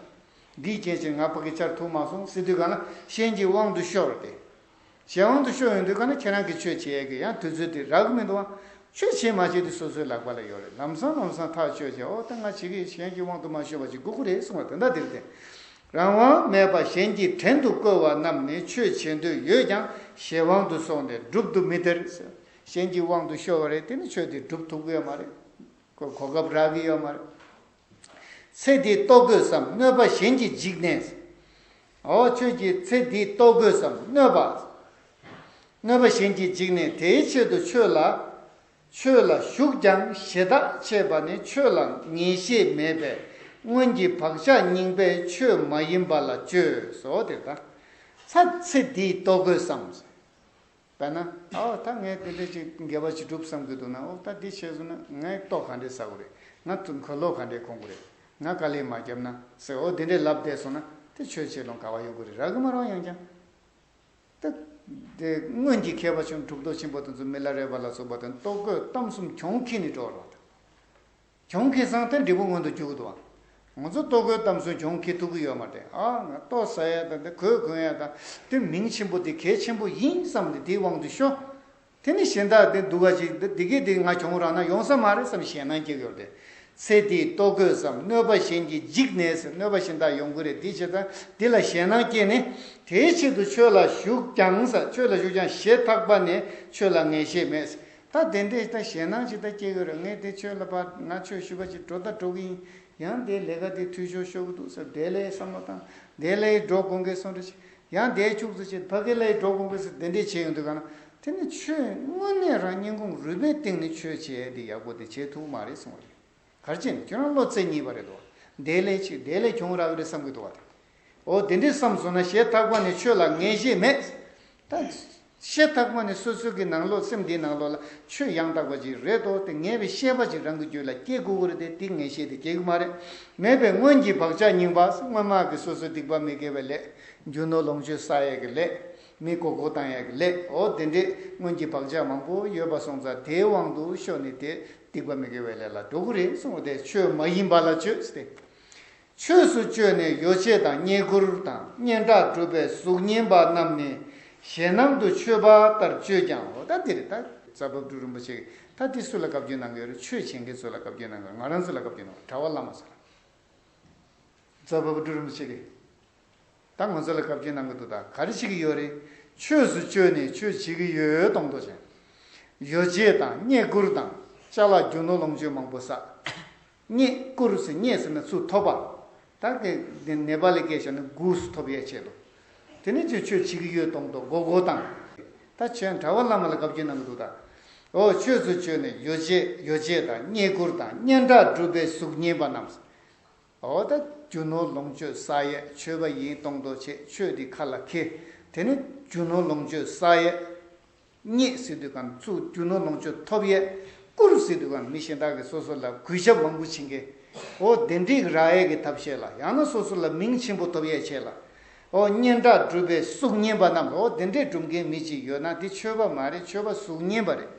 འདིའི་རྐྱེན་བྱས་ང་ཕ་གི་བཅར་ཐུབ་མ་སོང་ཟེར་དུས་ག་ན་གཞན་གྱི་དབང་དུ་ཤོར་ར་དེ། གཞན་དབང་དུ་ཤོར་ཡོང་དུས་ག་ན་ཁྱེད་རང་གི་ཆོས་བྱེད་ཡས་ཀྱི་ཡང་དུས་ཚོད་དེ་རག་གི་མི་འདུག་བ། ཆོས་བྱེད་མ་བྱེད་དེ་སོ་སོའི་ལག་པ་ལ་ཡོད་རེད། ལམ་སང་ལམ་སང་ཐག་ཆོད་བྱས། ཨོ་ད་ང་བྱེད་ཀྱི་གཞན་གྱི་དབང་དུ་མ་ཤོར་བ་ཅིག་དགོས་ཀྱི་རེད་གསུངས་པ་དེ་འདྲ་དེ་རེད་དེ། རང་དབང་མེད་པར་གཞན་གྱི་བྲན་དུ་བཀོལ་བ་རྣམས་ནི་ཆོས་བྱེད་འདོད་ཡོད་ཀྱང་གཞན་དབང་དུ་སོང་ནས་སྒྲུབ་ཏུ་མི་སྟེར། གཞན་གྱི་དབང་དུ་ཤོར་བ་རེད། དེ་ནི་ཆོས་དེ་སྒྲུབ་ཐུབ་ཀྱི་ཡོད་མ་རེད། གོ་གོ་སྐབས་རག་གི་ཡོད་མ་རེད། ཚེ་འདིས་རྟོགས་དགོས་སམ་གནོད་པ་གཞན་གྱིས་འཇིགས་ནས། ཨོ་ཁྱོད་ཀྱིས་ཚེ་འདིས་རྟོགས་དགོས་སམ་གནོད་པ། གནོད་པ་གཞན་གྱིས་འཇིགས་ནས་དེའི་ཆེད་དུ་ཆོས་ལ། ཆོས་ལ་ཞུགས་ཀྱང་ཞེ་ཐག་ཆད་པ་ནི་ཆོས་ལ་ངེས་ཤེས་མེད་པས་སྔོན་གྱི་བག་ཆགས་རྙིང་པས་ཆོས་མ་ཡིན་པ་ལ་བཅོས་སོ། དེ་ལྟ། ཚ་ཚེ་འདིས་རྟོགས་དགོས་སམ། དཔེར་ན། ཨོ་ད་ངས་དེ་འདྲ་ཅིག་དགེ་བ་ཅིག་སྒྲུབ་བསམ་གྱི་འདུག་ན། ཨོ་ད་འདི་བྱས་སོང་ན་ངའི་ལྟོ་ག་འདྲས་ཟ་དགོས་རེད། ང་ཚོ་འཁོར་ལོ་ག་འདྲས་གོན་དགོས་རེད། ང་དཀའ་ལས་མ་བརྒྱབ་ན་ཟེར། ཨོ་དེ་འདྲས་ལབ་བསྡད་སོང་ན་དེ་ཆོས་བྱེད་ལོང་ག་བ་ཡོང་གི་རེད། རག་གི་མ་རེད་ཡང་ཀྱང་། ད་དེ་སྔོན་གྱི་མཁས་པ་ཆུང་གྲུབ་ཐོབ་ཆེན་པོ་དེ་ཚོ་མི་ལ་རས་པ་ལ་སོགས་པ་དང་ལྟོ་གོས་གཏམ་གསུམ་གྱོང་ཁྱེར་ནས་འགྲོ་བ་རེད། གྱོང་ཁེ་སང་དེ་འབྲས་བུ་མངོན་དུ་འགྱུར་གི་འདུག་བ། ང་ཚོ་ལྟོ་གོས་གཏམ་གསུམ་གྱོང་ཁེ་ཐུབ་ཀྱི་ཡོད་མ་རེད། ཨ་ང་ལྟོ་ཟ་ཡ་དང་དེ་གོས་གོན་ཡ་དང་དེ་མིང་ཆེན་པོ་དེ་གལ་ཆེན་པོ་ཡིན་བསམ་སྟེ་དེའི་དབང་དུ་ཤོར། དེ་ནི་གཞན་དག་དེ་སྡུག་ག་ཅིག་དེ་དེ་གས་དེ་ང་གྱོང་རག་ན་ཡོང་ས་མ་རེད་བསམ་ཞེད་སྣང་སྐྱེ་གི་ཡོད་རེད། ཚེ་འདིས་ལྟོ་གོས་སམ་གནོད་པ་གཞན་གྱིས་འཇིགས་ནས་ཟེར། གནོད་པ་གཞན་དག་ཡོང་གི་རེད། དེ་བྱས་ཙང་འདི་ལ་ཞེད་སྣང་སྐྱེས་ནས་དེའི་ཆེད་དུ་ཆོས་ལ་ཞུགས་ཀྱང་ཟེར། ཆོས་ལ་ཞུགས་ཀྱང་ཞེ་ཐག་པ་ནས་ཆོས་ལ་ངེས་ཤེས་མེད། ད་དེ་འདྲས་ད་ཞེད་སྣང་ཅིག་ད་སྐྱེ་གི་རེད། ངས་དེ་ཆོས་ལ་ཕར་ང་ཆོས་ཞུ་བ་ཅིག་འགྲོ་ད་འགྲོ་གི་ཡིན། ཡང་དེའི་ལས་ཀ་དེ་འཐུས་ཤོར་ཤོར་གི་འདུག་ཟེར། དེ་ལས་བསམ་བློ་བཏང་། དེ་ལས་འགྲོ་དགོངས་ཀྱི་སོང་འདྲ་ཞིག་ཡང་དེའི་ཕྱུགས་སུ་ཅིག་ཕ་གི་ལས་འགྲོ་དགོངས་ཀྱི་ཟེར། དེ་འདྲས་བྱས་ཡོང་དུས་ག་ན་དེ་ནི་ཆོས་དངོས་གནས་རང་སྙིང་ཁུང་རུས་པའི་གཏིང་ནས་ཆོས་བྱས་དེ་ཡག་པོ་དེ་བྱེད་ཐུབ་མ་རེད་གསུངས་པ་རེད། ག་རེ་བྱས་ནས་ཁྱོད་རང་བློ་རྩེ་གཉིས་པ་རེད་དོ། དེ་ལས་ཅིག་དེ་ལས་གྱོང་རག་གི་རེད་བསམ་གི་འདུག་བ་དེ། འོ་དེ་འདྲས་བསམ་སོང་ན་ཞེ་ཐག་པ་ནས་ཆོས་ལ་ངེས་ཤེས་མེད། ད་ཞེ་ཐག་པ་ནས་སོ་སོ་གི་ནང་ལོགས་སེམས་འདིའི་ནང་ལོགས་ལ་ཆོས་ཡང་དག་པ་ཅིག་རེད་དོ། དེ་ངེས་པའི་ཤེས་པ་ཅིག་རང་གི་རྒྱུད་ལ་སྐྱེ་དགོས་ཀྱི་རེད་དེ། དེ་ངེས་ཤེས་དེ་སྐྱེ་གི་མ་རེད། མེད་པའི་སྔོན་གྱི་བག་ཆགས་རྙིང་པ། སྔོན་མ་གི་སོ་སོའི་སྡིག་པ་མི་དགེ་བའི་ལས། རྒྱུ་ནོར་ལོངས་སྤྱོད་བསགས་ཡས་ཀྱི་ལས། མི་མགོ་སྐོར་བཏང་ཡས་ཀྱི་ལས། འོ་དེ་འདྲས་སྔོན་གྱི་བག་ཆགས་མང་པོ་ཡོད་པ་སོང་ཙང་དེའི་དབང་དུ་ཤོར་ནས་དེ་སྡིག་པ་མི་དགེ་བའི་ལས་ལ་འགྲོ་གི་རེད་གསུངས་པ་དེ། ཆོས་མ་ཡིན་པ་ལ་བཅོས་ཟེར་ཏེ། ཆོས་སུ་བཅོས་ནས་ཡོ་བྱད་དང་བསྙེན་བཀུར་དང་སྙན་གྲགས་སྒྲུབ་པའི་གཟུགས་བརྙན་པ་རྣམས་ནི་ཞེད་སྣང་དུ་ཆོས་པ་ལྟར་བཅོས་ཀྱང་། འོ་ད་འདི་རེད། ད་རྫ་བབ་འབྲུག་རིན་པོ་ཆེ་གིས་ད་འདི་སུ་ལ་བཀའ་བཀྱོན་གནང་གི་ཡོད་རེད། ཆོས་བྱེད་མཁན་ཚོ་ལ་བཀའ་བཀྱོན་གནང་གི་ཡོད། ང་རང་ཚོ་ལ་བཀའ་བཀྱོན་གནང་གི་ཡོད། གྲྭ་པ་བླ་མ་ཚོ་ལ། རྫ་བབ་འབྲུག་རིན་པོ་ཆེ་གིས་ད་ང་ཚོ་ལ་བཀའ་བཀྱོན་གནང་གི་འདུག་ད་ག་རེ་བྱེད་ཀྱི་ཡོད་རེད། ཆོས་སུ་བཅོས་ནས་ཆོས་བྱེད་ཀྱི་ཡོད་གཏོང་དོ་ཅན། ཡོ་བྱད་དང་བསྙེན་བཀུར་དང་ཅ་ལག་རྒྱུ་ནོར་ལོངས་སྤྱོད་མང་པོ་བསགས། བསྙེན་བཀུར་ཟེར། བསྙེན་ཟེར་ན་ཚུར་ཐོབ་པ། ད་གི་འདི་ནེ་པ་ལི་སྐད་བཤད་ན་གུས་སུ་ཐོབ་ཡས་ཆེད་དུ། དེ་ནས་ཆོས་ཆོས་བྱེད་ཀྱི་ཡོད་གཏོང་དོ་མགོ་སྐོར་བཏང་། ད་ཁྱོད་གྲྭ་པ་བླ་མ་ལ་བཀའ་བཀྱོན་གནང་གི་འདུག་ད། འོ་ཆོས་སུ་བཅོས་ནས་ཡོ་བྱད་ཡོ་བྱད་དང་བསྙེན་བཀུར་དང་སྙན་གྲགས་སྒྲུབ་པའི་གཟུགས་བརྙན་པ་རྣམས། འོ་ད་རྒྱུ་ནོར་ལོངས་སྤྱོད་བསགས་ཡས་ཆོས་པ་ཡིན་གཏོང་དོ་བྱས། ཆོས་འདི་ཁ་ལ་འཁྱེར། དེ་ནས་རྒྱུ་ནོར་ལོངས་སྤྱོད་བསགས་ཡས། བསྙེན་ཟེར་དུས་གང་ཚུར་རྒྱུ་ནོར་ལོངས་སྤྱོད་ཐོབ་ཡས། བཀུར་ཟེར་དུས་གང་མི་གཞན་དག་གིས་སོ་སོ་ལ་གུས་ཞབས་མང་པོ་བྱེད་མཁན། འོ་དེ་འདྲའི་རག་ཡས་ཀྱི་ཐབས་ཤེས་ལ། ཡང་ན་སོ་སོ་ལ་མིང་ཆེན་པོ་ཐོབ་ཡས་ཆེད་ལ། འོ་སྙན་གྲགས་སྒྲུབ་པའི་གཟུགས་བརྙན་པ་རྣམས་ལ། འོ་དེ་འདྲའི་སྒྲུབ་མཁན་མི་གཅིག་ཡོད་ན་དེ་ཆོས་པ་མ་རེད། ཆོས་པ་གཟུགས་བརྙན་པ་རེད།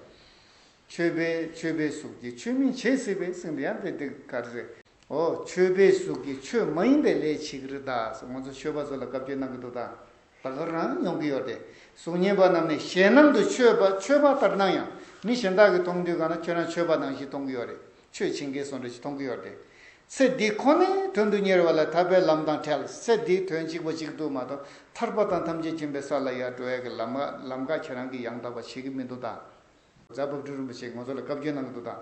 ཆོས་པས་ཆོས་པའི་གཟུགས་ཀྱིས་ཆོས་མིན་བྱེད་སྲིད་པས་ཟེར་ནས་ཡང་དེ་དེ་ག་རེ་ཟེར། འོ་ཆོས་པའི་གཟུགས་ཀྱིས་ཆོས་མ་ཡིན་པའི་ལས་བྱེད་ཀྱི་རེད་ད་ཟེར། ང་ཚོ་ཆོས་པ་ཚོ་ལ་བཀའ་བཀྱོན་གནང་གི་འདུག་ད། ད་ག་རང་ཡོང་གི་ཡོད་རེད། གཟུགས་བརྙན་པ་རྣམས་ནི་ཞེད་སྣང་དུ་ཆོས་པ་ཆོས་པ་ལྟར་སྣང་ཡང་། མི་གཞན་དག་གིས་མཐོང་དུས་གང་ན་ཁྱོད་རང་ཆོས་པ་ནང་བཞིན་མཐོང་གི་ཡོད་རེད། ཆོས་བྱེད་མཁན་བཟོ་འདྲ་ཞིག་མཐོང་གི་ཡོད་རེད། ཚེ་འདི་ཁོ་ནའི་དོན་དུ་གཉེར་བ་ལ་ཐར་པའི་ལམ་དང་བྲལ། ཚེ་འདིའི་དོན་གཅིག་པ་གཅིག་ཏུ་མ་གཏོགས་ཐར་པ་དང་ཐམས་ཅད་མཁྱེན་པའི་ས་ལ་ཡར་འགྲོ་ཡ་གི་ལམ་ཁ་ལམ་ཁ་ཁྱེད་རང་གིས་ཡང་དག་པ་བྱེད་ཀྱི་མི་འདུག་ད། རྫ་བབ་འབྲུག་རིན་པོ་ཆེས་ང་ཚོ་ལ་བཀའ་བཀྱོན་གནང་གི་འདུག་ད།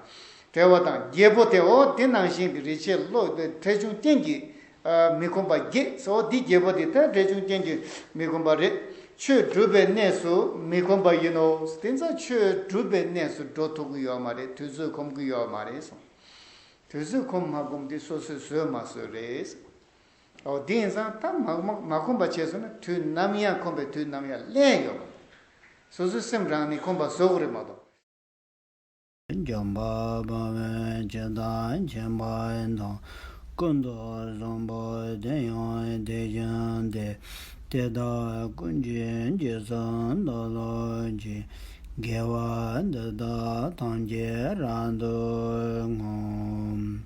བྲལ་བ་དང་རྒྱལ་པོ་དེ། འོ་དེ་ནང་བཞིན་གྱི་རིག་བྱེད་བློ་འཕྲལ་བྱུང་རྐྱེན་གྱིས་མི་ཁོམ་པ་བརྒྱད་ཟེར། འོ་འདི་རྒྱལ་པོ་དེ་ད་འཕྲལ་བྱུང་རྐྱེན་གྱིས་མི་ཁོམ་པ་རེད། ཆོས་སྒྲུབ་པའི་གནས་སུ་མི་ཁོམ་པ་ཡིན་ནོ། དེ་ཙང་ཆོས་སྒྲུབ་པའི་གནས་སུ་འགྲོ་ཐུབ་ཀྱི་ཡོད་མ་རེད། དུས་ཚོད་ཁོམ་གྱི་ཡོད་མ་རེད་གསུངས། དུས་ཚོད་ཁོམ་མ་ཁོམ་དེ་སོ་སོས་བཟོས་མ་བཟོས་རེད། འོ་དེ་ཡིན་ཙང་ད་མ་མ་མ་ཁོམ་པ་བྱས་སོང་ན་དུས་ནམ་ཡང་ཁོམ་པའི་དུས་ནམ་ཡང་ལེན་ཡོད་མ་རེད། སོ་སོའི་སེམས་རང་ནས་ཁོམ་པ་བཟོ་དགོས་རེད་མ་གཏོགས། འཇམ་དཔལ་དཔའ་བོས་ཇི་ལྟར་མཁྱེན་པ་དང་། ཀུན་ཏུ་བཟང་པོ་དེ་ཡང་དེ་བཞིན་ཏེ། དེ་དག་ཀུན་གྱི་རྗེས་སུ་བདག་སློབ་ཅིང་། དགེ་བ་འདི་དག་ཐམས་ཅད་རབ་ཏུ་བསྔོ།